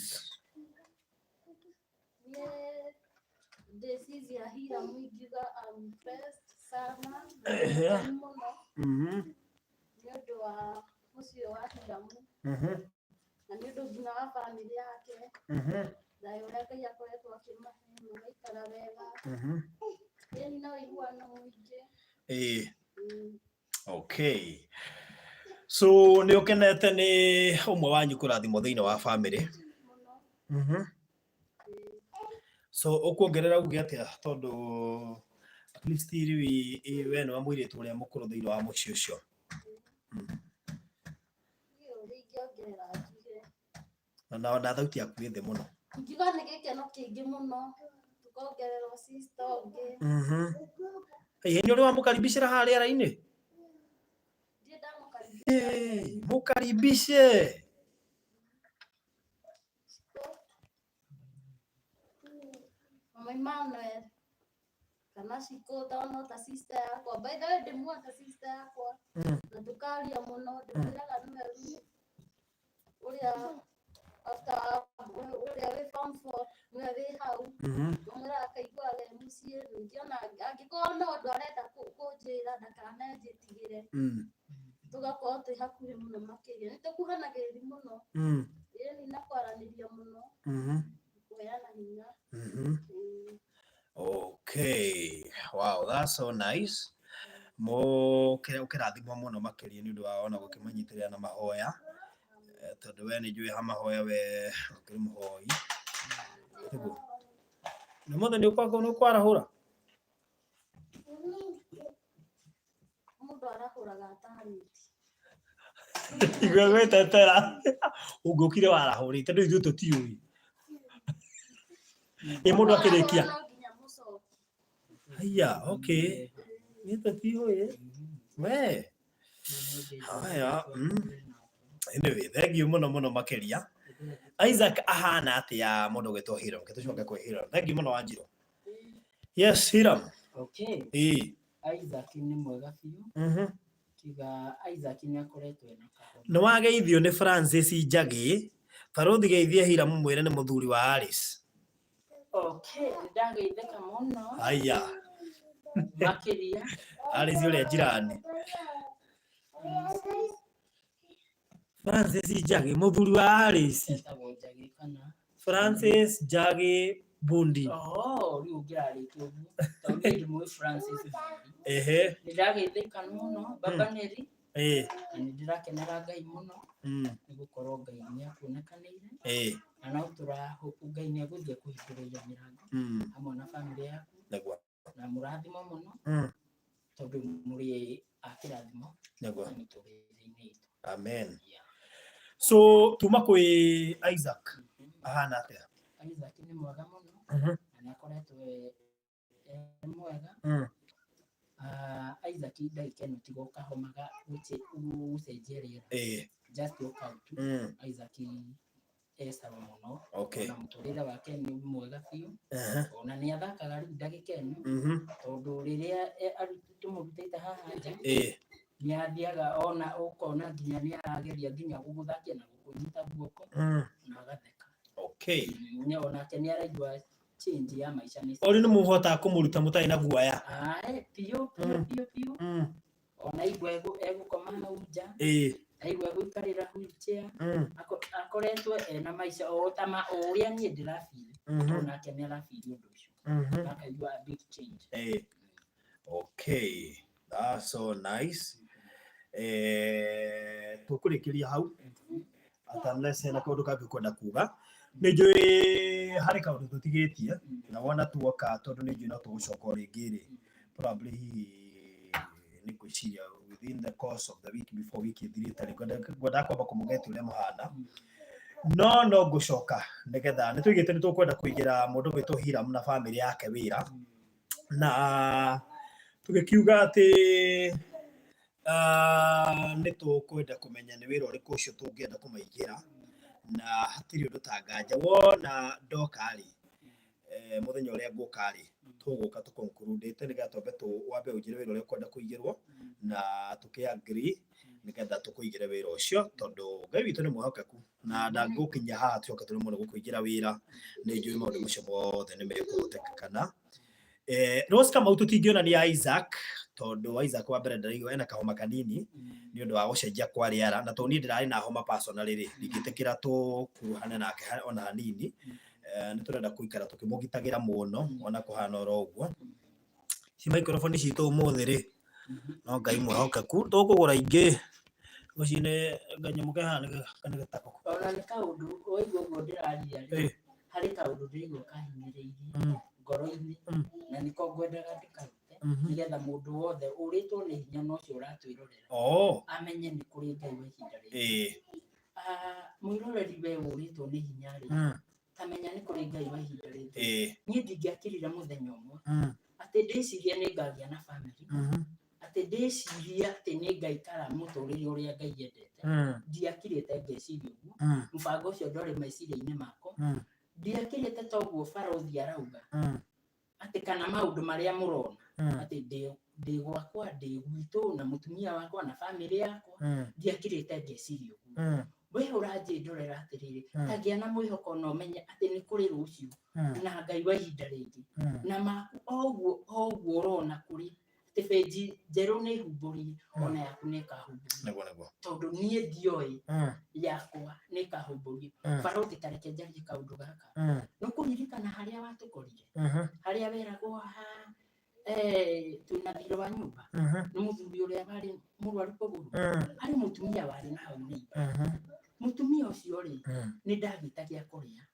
Speaker 4: Niĩ ndĩ sis ya Hiram ingiuga I'm impressed sana na nĩ mũkenu mũno nĩ ũndũ wa mũciĩ wa Hiram na nĩ ũndũ nginya wa bamĩrĩ yake, thayũ ũrĩa Ngai akoretwo akĩmahe magaikara wega, ĩni na ũiguano mũingĩ.
Speaker 1: Okay. So nĩ ũkenete nĩ ũmwe wanyu kũrathimwo thĩinĩ wa bamĩrĩ?
Speaker 4: Mũno.
Speaker 1: So ũkuongerera uge atĩa tondũ at least rĩu we nĩwe mũirĩtu ũrĩa mũkũrũ thĩinĩ wa mũciĩ ũcio?
Speaker 4: Niĩ ũrĩa ingĩongerera njuge.
Speaker 1: Na thauti yaku ĩ thĩ mũno.
Speaker 4: Ingiuga nĩ gĩkeno kĩingĩ mũno tũkongererwo sister ũngĩ.
Speaker 1: Ĩ nĩ ũrĩ wamũkaribicĩra haha rĩera-inĩ?
Speaker 4: Ndirĩ ndamũkaribisha.
Speaker 1: Mũkaribishe.
Speaker 4: Mama Emmanuel kana Shiko tondũ no ta sister yakwa. By the way ndĩmuonaga ta sister yakwa na tũkaria mũno, ndĩmwĩraga nĩwe rĩu ũrĩa after ũrĩa wĩ form four nĩwe wĩ hau, ngũmwĩraga akaiguaga e mũciĩ, ningĩ ona angĩkorwo no ũndũ arenda kũnjĩra ndakananjĩtigĩre, tũgakorwo twĩ hakuhĩ mũno makĩria, nĩ tũkuhanagĩrĩria mũno, ĩni na kwaranĩria mũno, kũheana hinya.
Speaker 1: Okay, wow, that's so nice. Mũkĩrathimwo mũno makĩria nĩ ũndũ wa ona gũkĩmanyitĩrĩra na mahoya. Tondũ we nĩ njũĩ ha mahoya we ũkĩrĩ mũhoi. Nĩguo. Na mothe nĩ ũkwarahũra.
Speaker 4: Mũndũ arahũraga atarĩtie.
Speaker 1: Igwe gwĩtetera. Ũngĩũkire warahũrĩte ndũ ithuĩ tũtiũĩ. Ĩ mũndũ akĩrĩkia.
Speaker 4: No nginya mũcoke.
Speaker 1: Haiya, okay. Niĩ tũtiũĩ. We. Haya. Anyway, thank you mũno mũno makĩria. Isaac ahana atĩa mũndũ ũgwĩtwo Hiram? Reke tũcoke kwĩ Hiram. Thank you mũno Wanjirũ. Yes, Hiram.
Speaker 2: Okay.
Speaker 1: Ĩĩ.
Speaker 2: Isaac nĩ mwega biũ. Tiga Isaac nĩ akoretwo ena kahoma.
Speaker 1: Nĩ wageithio nĩ Francis Njagĩ. Barũthi geithia Hiram mwĩre nĩ mũthuri wa Alice.
Speaker 2: Okay, nĩ ndageithĩka mũno
Speaker 1: Haya.
Speaker 2: makĩria.
Speaker 1: Alice ũrĩa njirani. Francis Njagĩ mũthuri wa Alice.
Speaker 2: Etagwo Njagĩ kana
Speaker 1: Francis Njagĩ Bundi.
Speaker 2: Oh, rĩu ũngĩrarĩtie ũguo tondũ niĩ ndĩmũĩ Francis Bundi.
Speaker 1: Ehe.
Speaker 2: Nĩ ndageithĩka mũno baba Neri
Speaker 1: Ĩĩ.
Speaker 2: na nĩ ndĩrakenera Ngai mũno nĩ gũkorwo Ngai nĩ akuonekanĩire na no tũrahopu Ngai nĩ egũthiĩ akũhingũrĩire mĩrango hamwe na bamĩrĩ yaku
Speaker 1: Nĩguo.
Speaker 2: na mũrathimo mũno tondũ mũrĩ a kĩrathimo
Speaker 1: Nĩguo.
Speaker 2: na mĩtũrĩre-inĩ itũ.
Speaker 1: Amen.
Speaker 2: Yeah.
Speaker 1: So tuma kwĩ Isaac ahana atĩa?
Speaker 2: Isaac nĩ mwega mũno na nĩ akoretwo e mwega. Ah, Isaac ndagĩka ĩno tiga ũkahomaga gũcenjia rĩera just walk out. Isaac e sawa mũno
Speaker 1: Okay.
Speaker 2: na mũtũrĩre wake nĩ mwega biũ ona nĩ athakaga rĩu ndagĩka ĩno tondũ rĩrĩa tũmũrutĩte haha nja nĩ athiaga ona ũkona nginya nĩ arageria nginya gũgũthakia na gũkũnyita guoko na agatheka.
Speaker 1: Okay.
Speaker 2: Onake nĩ araigua change ya maica nĩ
Speaker 1: Ori nĩ mũhotaga kũmũruta mũtarĩ na guoya.
Speaker 2: Ae, biũ biũ biũ biũ. Ona aigua egũkoma hau nja, aigua egũikarĩra wheelchair, akoretwo ena maica o ta ma o ũrĩa niĩ ndĩrafeel, onake nĩ arafeel ũndũ ũcio. Akaigua a big change.
Speaker 1: Okay. That's so nice. Tũkũrĩkĩria hau unless hena kaũndũ kangĩ ũkwenda kuga. Nĩ njũĩ harĩ kaũndũ tũtigĩtie na wona tuoka tondũ nĩ njũĩ no tũgũcoka o rĩngĩ rĩ probably hihi nĩ ngwĩciria within the course of the week before wiki ĩthirĩte rĩ ngwendaga kwamba kũmũgetia ũrĩa mũhana no no ngũcoka nĩgetha nĩ tũigĩte nĩ tũkwenda kũigĩra mũndũ gwĩtwo Hiram na bamĩrĩ yake wĩra na tũgĩkiuga atĩ nĩ tũkwenda kũmenya nĩ wĩra ũrĩkũ ũcio tũngĩenda kũmaigĩra na hatirĩ ũndũ ta nganja wona ndoka rĩ mũthenya ũrĩa ngũka rĩ tũgũka tũconcludĩte nĩgetha twambe wambe ũnjĩre wĩra ũrĩa ũkwenda kũigĩrwo na tũkĩ agree nĩgetha tũkũigĩre wĩra ũcio tondũ Ngai witũ nĩ mwĩhokeku na ndangĩgũkinyia haha tũcoke tũremwo nĩ gũkũigĩra wĩra nĩ njũĩ maũndũ macio mothe nĩ mekũhotekekana. Rose Kamau tũtingĩonania Isaac tondũ Isaac wa mbere ndĩraigua ena kahoma kanini nĩ ũndũ wa gũcenjia kwa rĩera na tondũ niĩ ndĩrarĩ na homa personally rĩ ndingĩtĩkĩra tũkuruhane nake ona hanini. Nĩ tũrenda kũikara tũkĩmũgitagĩra mũno ona kũhana oro ũguo. Ci microphone citũ ũmũthĩ rĩ no Ngai mwĩhokeku tũkũgũra ingĩ ngwĩciria nĩ kanyamũ ke haha nĩ gĩtako.
Speaker 2: Ona nĩ kaũndũ waigua ũguo ndĩraria rĩ harĩ kaũndũ ndĩraigua kahinyĩrĩirie ngoro-inĩ na nĩko ngwendaga ndĩkarute nĩgetha mũndũ wothe ũrĩtwo nĩ hinya na ũcio ũratwĩrorera amenye nĩ kũrĩ Ngai wa ihinda rĩrĩ. Mwĩroreri we ũrĩtwo nĩ hinya rĩ ta menya nĩ kũrĩ Ngai wa ihinda rĩrĩ. Niĩ ndingĩakirire mũthenya ũmwe atĩ ndĩcirie nĩ ngagĩa na bamĩrĩ atĩ ndĩcirie atĩ nĩ ngaikara mũtũrĩre ũrĩa Ngai endete. Ndiakirĩte ngeciria ũguo mũbango ũcio ndwarĩ meciria-inĩ makwa. Ndiakirĩte toguo barũthi arauga atĩ kana maũndũ marĩa mũrona atĩ ndĩ gwakwa ndĩ gwitũ na mũtumia wakwa na bamĩrĩ yakwa ndiakirĩte ngeciria ũguo. We ũranjĩndorera atĩrĩrĩ tangĩa na mwĩhoko na ũmenye atĩ nĩ kũrĩ rũciũ na Ngai wa ihinda rĩngĩ na maku oguo oguo ũrona kũrĩ atĩ benji njerũ nĩ humbũrie ona yaku nĩ ĩkahumbũrio tondũ niĩ ndioĩ yakwa nĩ ĩkahumbũrio. Barũthi ta reke njarie kaũndũ gaka nĩ ũkũririkana harĩa watũkorire harĩa weragwo ha twĩna thirĩ wa nyũmba nĩ mũthuri ũrĩa warĩ mũrwaru kũgũrũ harĩ mũtumia warĩ na hau neighbor mũtumia ũcio Nĩ ndagĩta gĩa kũrĩa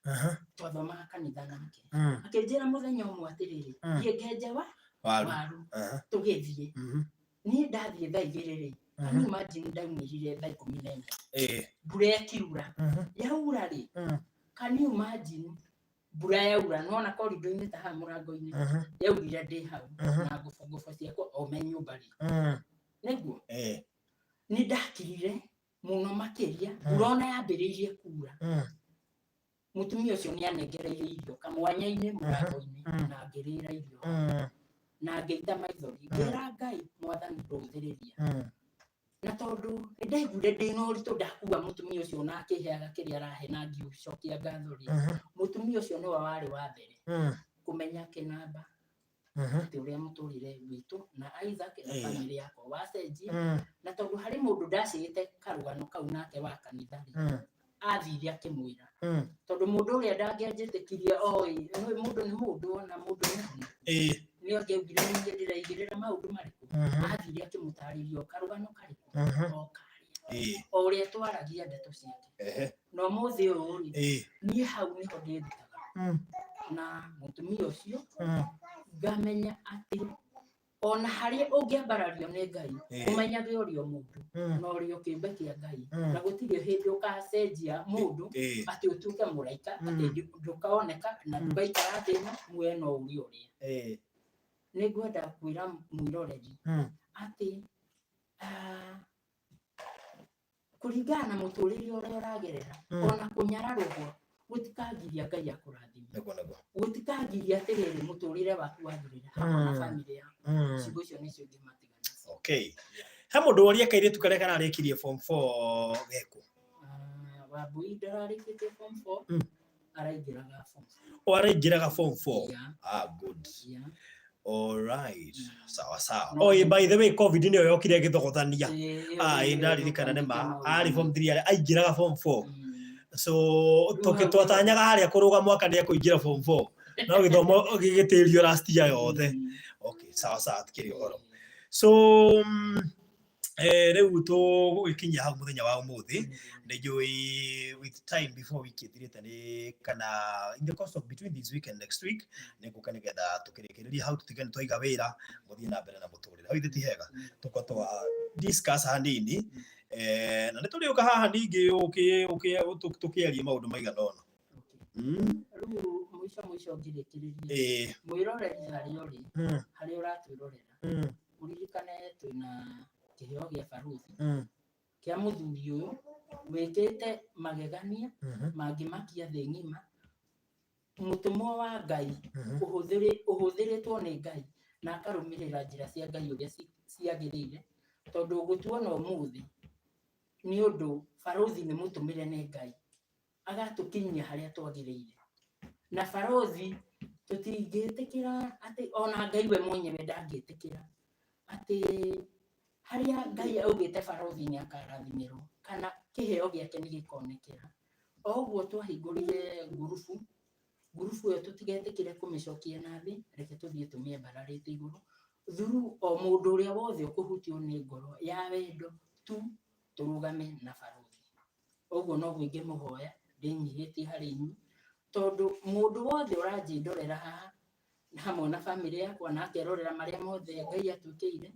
Speaker 2: twathomaga kanitha nake akĩnjĩra mũthenya ũmwe atĩrĩrĩ, thiĩ ngenje wa
Speaker 1: waru.
Speaker 2: Waru tũgĩthiĩ. Niĩ ndathiĩ thaa 2 rĩ, can you imagine, ndaumĩrire thaa 11, mbura ĩkiura. Yaura rĩ, can you imagine, mbura yaura nona korido-inĩ ta haha mũrango-inĩ, yaurire ndĩ hau na ngũbongũbo ciakwa o me nyũmba rĩ, nĩguo nĩ ndakirire mũno makĩria. Mbura ona yambĩrĩirie kura, mũtumia ũcio nĩ anengereirie irio kamwanya-inĩ mũrango-inĩ na ngĩrĩra irio na ngĩita maithori, ngĩra Ngai, Mwathani, ndũthĩrĩria. Na tondũ nĩ ndaiguire ndĩna ũritũ ndakua mũtumia ũcio na akĩheaga kĩrĩa arahe na ngiũcokia ngatho rĩ, mũtumia ũcio nĩwe warĩ wa mbere kũmenya kĩnamba atĩ ũrĩa mũtũrĩre witũ na Isaac na bamĩrĩ yakwa wacenjia. Na tondũ harĩ mũndũ ndacĩĩte karũgano kau nake wa kanitha rĩ, athire akĩmwĩra, tondũ mũndũ ũrĩa ndangĩanjĩtĩkirie oĩ nĩ mũndũ, nĩ mũndũ, ona mũndũ nĩ mũndũ, nĩ angĩaugire nĩ niĩ ndĩraigĩrĩra maũndũ marĩkũ. Athire akĩmũtarĩria o karũgano karĩkũ o karĩa o ũrĩa twaragia ndeto ciake. Na ũmũthĩ ũyũ rĩ, niĩ hau nĩho ndĩrutaga na mũtumia ũcio, ngamenya atĩ ona harĩa ũngĩambarario nĩ Ngai, ũmenyage ũrĩ o mũndũ na ũrĩ o kĩũmbe kĩa Ngai, na gũtirĩ hĩndĩ ũgacenjia mũndũ atĩ ũtuĩke mũraika, atĩ ndũkaoneka na ndũgaikara thĩ ĩno muoyo no ũrĩ ũrĩa. Nĩ ngwenda kwĩra mwĩroreri atĩ kũringana na mũtũrĩre ũrĩa ũragerera, ona kũnyararwo gũtikangiria Ngai akũrathime.
Speaker 1: Nĩguo nĩguo.
Speaker 2: Gũtikangiria atĩrĩrĩ mũtũrĩre waku wagĩrĩre hamwe na bamĩrĩ yaku. Ciugo icio nĩcio ingĩmatigana nacio.
Speaker 1: Okay, he mũndũ woria kairĩtu karĩa kararĩkirie form 4 geku.
Speaker 2: Ah, Wambui ndararĩkĩtie form 4. Araingĩraga form 4.
Speaker 1: O araingĩraga form 4?
Speaker 2: Yeah.
Speaker 1: Ah, good.
Speaker 2: Yeah.
Speaker 1: All right, sawa sawa.
Speaker 2: No.
Speaker 1: Oh, by the way, COVID nĩyo yokire ĩgĩthogothania.
Speaker 2: Ĩĩ,
Speaker 1: Ah,
Speaker 2: ĩyo
Speaker 1: ĩ ndaririkana nĩ ma
Speaker 2: ĩthũkanĩtie
Speaker 1: arĩ
Speaker 2: maũndũ.
Speaker 1: form 3 arĩ aingĩraga form 4. So
Speaker 2: Rĩu hau
Speaker 1: twatanyaga harĩa kũrũga mwaka nĩ ekũingĩra form 4, no gĩthomo gĩgĩtĩrio last year yothe. Okay, sawa sawa, tikĩrĩ ũhoro. So rĩu tũgũgĩkinyia hau mũthenya wa ũmũthĩ. Nĩ njũĩ with time before wiki ĩthirĩte nĩ kana in the course of between this week and next week nĩ ngũka nĩgetha tũkĩrĩkĩrĩrie hau, tũtige nĩ twaiga wĩra mũthiĩ na mbere na mũtũrĩre hau. Ithe ti hega tũkorwo twa discuss hanini, na nĩ tũrĩũka haha ningĩ tũkĩaria maũndũ maigana ũna.
Speaker 2: Rĩu mũico mũico ngĩrĩkĩrĩria, mwĩroreri harĩa ũrĩ, harĩa ũratwĩrorera, ũririkane twĩna kĩheo gĩa baruthi kĩa mũthuri ũyũ wĩkĩte magegania mangĩmakia thĩ ng'ima, mũtũmwo wa Ngai ũhũthĩrĩtwo nĩ Ngai na akarũmĩrĩra njĩra cia Ngai ũrĩa ciagĩrĩire, tondũ gũtuona ũmũthĩ nĩ ũndũ barothi nĩ mũtũmĩre nĩ Ngai agatũkinyia harĩa twagĩrĩire. Na barothi tũtingĩtĩkĩra atĩ ona Ngai we mwenyewe ndangĩtĩkĩra atĩ harĩa Ngai augĩte barothi nĩ akarathimĩrwo kana kĩheo gĩake nĩ gĩkonekera. O ũguo twahingũrire ngurubu, ngurubu ĩyo tũtigetĩkĩre kũmĩcokia na thĩ, reke tũthiĩ tũmĩambararĩte igũrũ through o mũndũ ũrĩa wothe ũkũhutio nĩ ngoro ya wendo tu, tũrũgame na barothi. Ũguo noguo ingĩmũhoya ndĩnyihĩtie harĩ inyuĩ, tondũ mũndũ wothe ũranjĩndorera haha hamwe na bamĩrĩ yakwa na akerorera marĩa mothe Ngai atwĩkĩire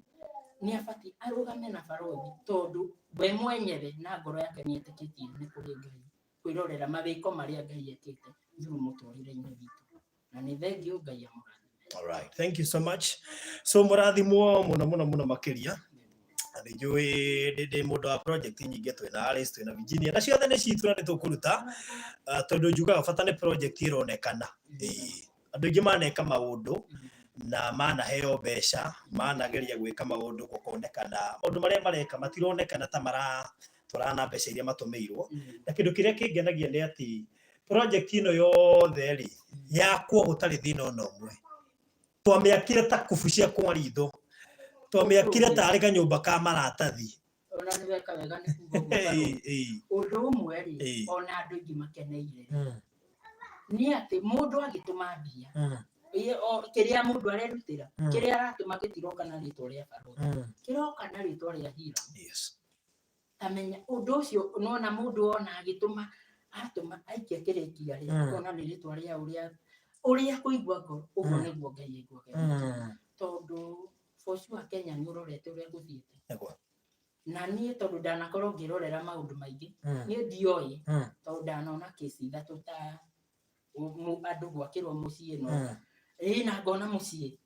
Speaker 2: nĩ abatiĩ arũgame na barothi, tondũ we mwenyewe na ngoro yake nĩ etĩkĩtie nĩ kũrĩ Ngai, kwĩrorera mawĩko marĩa Ngai ekĩte through mũtũrĩre-inĩ witũ. Na nĩ thengiũ, Ngai amũrathime.
Speaker 1: All right, thank you so much. So mũrathimwo mũno mũno mũno makĩria. Na nĩ njũĩ ndĩ mũndũ wa project nyingĩ, twĩna Alice, twĩna Virginia, na ciothe nĩ citũ na nĩ tũkũruta. Ah, tondũ njugaga bata nĩ project ĩronekana. Ĩĩ. Andũ aingĩ maneka maũndũ na manaheo mbeca, manageria gwĩka maũndũ gũkonekana maũndũ marĩa mareka matironekana ta maratwarana na mbeca iria matũmĩirwo. Na kĩndũ kĩrĩa kĩngenagia nĩ atĩ project ĩno yothe rĩ yakwo gũtarĩ thĩna ona ũmwe. Twamĩakire ta kubu cia kwa ritho, twamĩakire tarĩ kanyũmba ka maratathi.
Speaker 2: Ona nĩ weka wega nĩ kuga ũguo, barothi. Ũndũ ũmwe rĩ, ona andũ aingĩ makeneire nĩ atĩ mũndũ agĩtũma mbia, kĩrĩa mũndũ arerutĩra, kĩrĩa aratũma gĩtiroka na rĩtwa rĩa barothi, kĩroka na rĩtwa rĩa Hiram. Tamenya ũndũ ũcio nona mũndũ ona agĩtũma atũma. Ngĩkĩrĩkia rĩ, ngona nĩ rĩtwa rĩa ũrĩa ũrĩa kũigua ngoro ũguo nĩguo Ngai aiguaga, tondũ for sure Kenya nĩ ũrorete ũrĩa gũthiĩte. Na niĩ tondũ ndanakorwo ngĩrorera maũndũ maingĩ, niĩ ndioĩ, tondũ ndanona kĩci ithatũ ta andũ gwakĩrwo mũciĩ, no ĩĩ, na ngona mũciĩ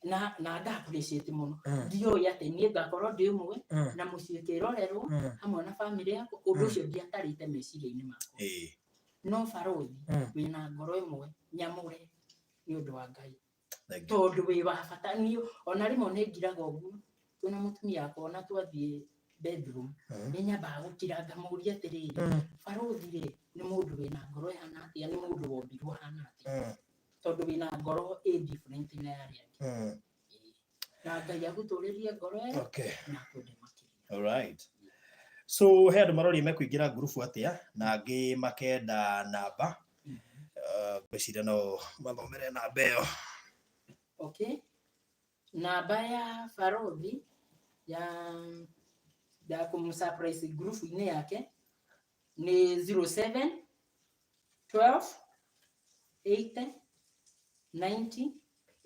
Speaker 2: na nga appreciate mũno. Ndioĩ atĩ niĩ ngakorwo ndĩ ũmwe na mũciĩ kĩrorerwo hamwe na bamĩrĩ yakwa. Ũndũ ũcio ndiatarĩte meciria-inĩ makwa. No barothi, wĩna ngoro ĩmwe nyamũre nĩ ũndũ wa Ngai.
Speaker 1: Thank you.
Speaker 2: Tondũ wĩ wa bata. Niĩ ona rĩmwe nĩ ngiraga ũguo twĩna mũtumia wakwa, ona twathiĩ bedroom, nĩ nyambaga gũkira ngamũria atĩrĩrĩ, barothi rĩ, nĩ mũndũ wĩna ngoro ĩhana atĩa? Nĩ mũndũ wombirwo ahana atĩa? Tondũ wĩna ngoro ĩ different na ya arĩa angĩ. Ĩĩ. Na Ngai agũtũrĩrie ngoro ĩyo na akwende makĩria.
Speaker 1: All right. So he andũ maroria mekũingĩra ngurubu atĩa, na angĩ makenda namba. Ngwĩciria no mathomere namba ĩyo.
Speaker 2: Okay, namba ya barothi ya kũmũsurprise group-inĩ yake nĩ 07 12 80 90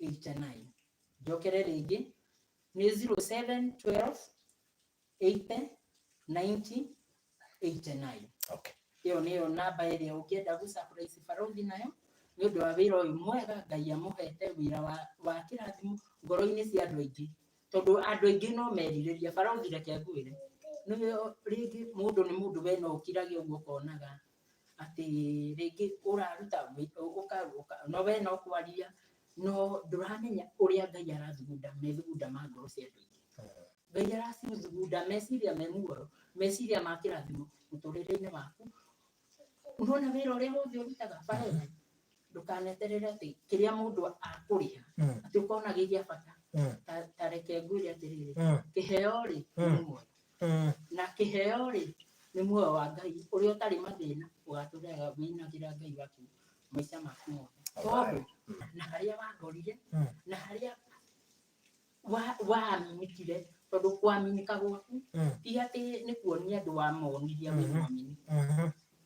Speaker 2: 89. Njokere rĩngĩ, nĩ 07 12 80 90 89. Ĩyo nĩyo namba ĩrĩa ũngĩenda gũ surprise barothi nayo nĩ ũndũ wa wĩra ũyũ mwega Ngai amũhete, wĩra wa kĩrathimo ngoro-inĩ cia andũ aingĩ, tondũ andũ aingĩ no merirĩria barothi. Reke ngwĩre, nĩwe rĩngĩ mũndũ nĩ mũndũ, we no ũkirage ũguo ũkonaga atĩ rĩngĩ ũraruta no we no kwaria, no ndũramenya ũrĩa Ngai arathugunda methugunda ma ngoro cia andũ aingĩ. Ngai aracithugunda meciria me muoyo, meciria ma kĩrathimo mũtũrĩre-inĩ waku. Nona wĩra ũrĩa wothe ũrutaga, barothi, ndũkaneterere atĩ kĩrĩa mũndũ akũrĩha atĩ ũkona gĩ gĩa bata. Ta reke ngwĩre atĩrĩrĩ, kĩheo rĩ, nĩ muoyo, na kĩheo rĩ, nĩ muoyo wa Ngai ũrĩa ũtarĩ mathĩna, ũgatũraga wĩinagĩra Ngai waku maica maku mothe, tondũ na harĩa wangorire na harĩa waaminĩkire, tondũ kwaminĩka gwaku ti atĩ nĩ kuonia andũ wamonirie wĩ mwaminiku.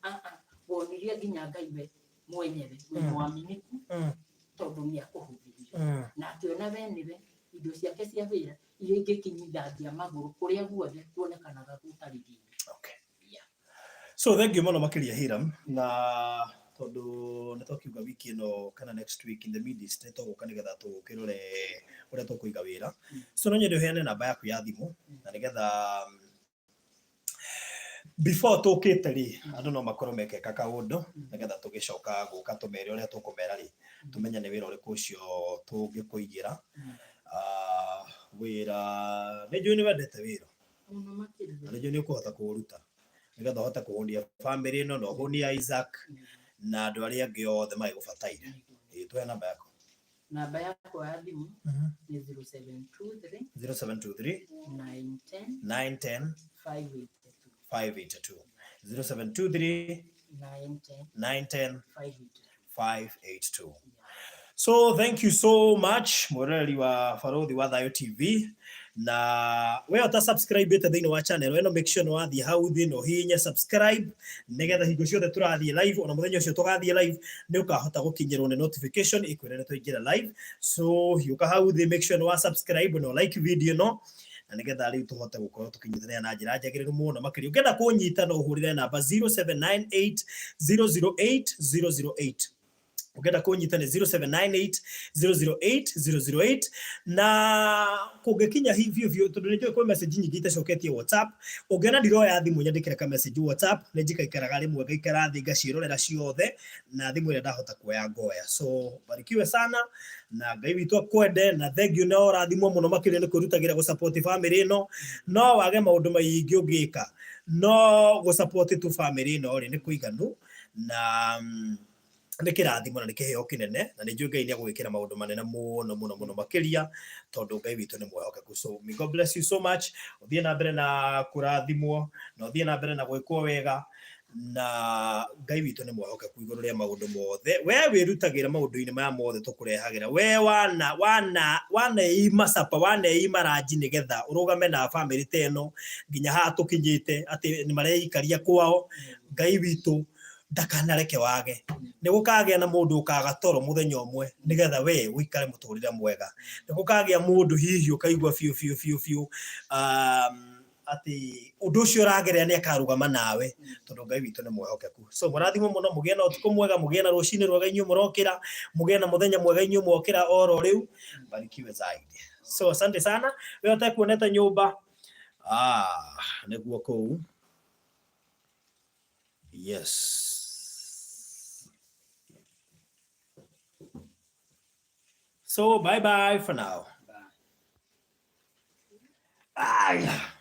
Speaker 2: Ah, ah, wonirie nginya Ngai we mwenyewe wĩ mwaminiku, tondũ nĩ akũhũthĩrire na akĩona we nĩwe indo ciake cia wĩra iria ingĩkinyithangia magũrũ kũrĩa guothe kuonekanaga gũtarĩ thĩna. Yeah.
Speaker 1: So thank you mũno makĩria, Hiram, na tondũ nĩ twakiuga wiki ĩno kana next week in the mid east nĩ tũgũka nĩgetha tũkĩrore ũrĩa tũkũiga wĩra. So no nyende ũheane namba yaku ya thimũ, na nĩgetha before tũkĩte rĩ, andũ no makorwo mekeka kaũndũ, nĩgetha tũgĩcoka gũka tũmere ũrĩa tũkũmera rĩ, tũmenye nĩ wĩra ũrĩkũ ũcio tũngĩkũigĩra. Ah, wĩra nĩ njũĩ nĩ wendete wĩra.
Speaker 2: Mũno makĩria.
Speaker 1: Na nĩ njũĩ nĩ ũkũhota kũũruta nĩgetha ũhote kũhũnia bamĩrĩ ĩno na ũhũnie Isaac na andũ arĩa angĩ othe magĩgũbataire. Ĩĩ, tũhe namba yaku.
Speaker 2: Namba yakwa ya thimũ nĩ 0723
Speaker 1: 0723
Speaker 2: 910
Speaker 1: 910
Speaker 2: 582.
Speaker 1: 582. 0723
Speaker 2: 910
Speaker 1: 910
Speaker 2: 582.
Speaker 1: 582. So thank you so much, mwĩroreri wa Barothi wa Thayo TV, na we ũta subscribe ĩte thĩinĩ wa channel ĩno, make sure nĩ wathiĩ hau thĩ na ũhihinye subscribe, nĩgetha hingo ciothe tũrathiĩ live, ona mũthenya ũcio tũgathiĩ live, nĩ ũkahota gũkinyĩrwo nĩ notification ĩkwĩre nĩ twaingĩra live. So hiũka hau thĩ, make sure nĩ wa subscribe na like video ĩno, na nĩgetha rĩu tũhote gũkorwo tũkĩnyitanĩra na njĩra njagĩrĩru mũno makĩria. Ũngĩenda kũnyita no ũhũrĩre namba 0798 008 008. Ũngĩenda kũnyita nĩ 0798 008 008. Na kũngĩkinya hivyo biũ, tondũ nĩ njũĩ kwĩ message nyingĩ itacoketie WhatsApp, ũngĩona ndiroya thimũ, nyandĩkĩre ka message WhatsApp. Nĩ njikaikaraga rĩmwe, ngaikara thĩ ngaciĩrorera ciothe, na thimũ ĩrĩa ndahota kuoya ngoya. So barikiwe sana na Ngai witũ akwende, na thank you, na ũrathimwo mũno makĩria nĩ kwĩrutagĩra gũsupport family ĩno. No wage maũndũ maingĩ ũngĩka, no gũsupport tu family ĩno rĩ, nĩ kũiganu na nĩ kĩrathimo na nĩ kĩheo kĩnene, na nĩ njũĩ Ngai nĩ agũgĩkĩra maũndũ manene mũno mũno mũno makĩria, tondũ Ngai witũ nĩ mwĩhokeku. So may God bless you so much. Ũthiĩ na mbere na kũrathimwo, na ũthiĩ na mbere na gwĩkwo wega, na Ngai witũ nĩ mwĩhokeku igũrũ rĩa maũndũ mothe. We wĩrutagĩra maũndũ-inĩ maya mothe tũkũrehagĩra, we wana waneima capa, waneima ranji, nĩgetha ũrũgame na bamĩrĩ ta ĩno nginya haha tũkinyĩte atĩ nĩ mareikaria kwao. Ngai witũ Ndakanareke wage. Nĩ gũkagĩa na mũndũ ũkaga toro mũthenya ũmwe nĩgetha we ũikare mũtũrĩre mwega. Nĩ gũkagĩa mũndũ hihi ũkaigua biũ biũ biũ biũ atĩ ũndũ ũcio ũragerera nĩ akarũgama nawe tondũ Ngai witũ nĩ mwehokeku. So mũrathimwo mũno, mũgĩe na ũtukũ mwega, mũgĩe na rũcinĩ rwega inyuĩ mũrokĩra, mũgĩe na mũthenya mwega inyuĩ mwokĩra oro rĩu, barikiwe zaidi. So asante sana. We ũtekuonete nyũmba, nĩguo kũu. Yes. So bye bye for now.
Speaker 2: Bye.
Speaker 1: Aya.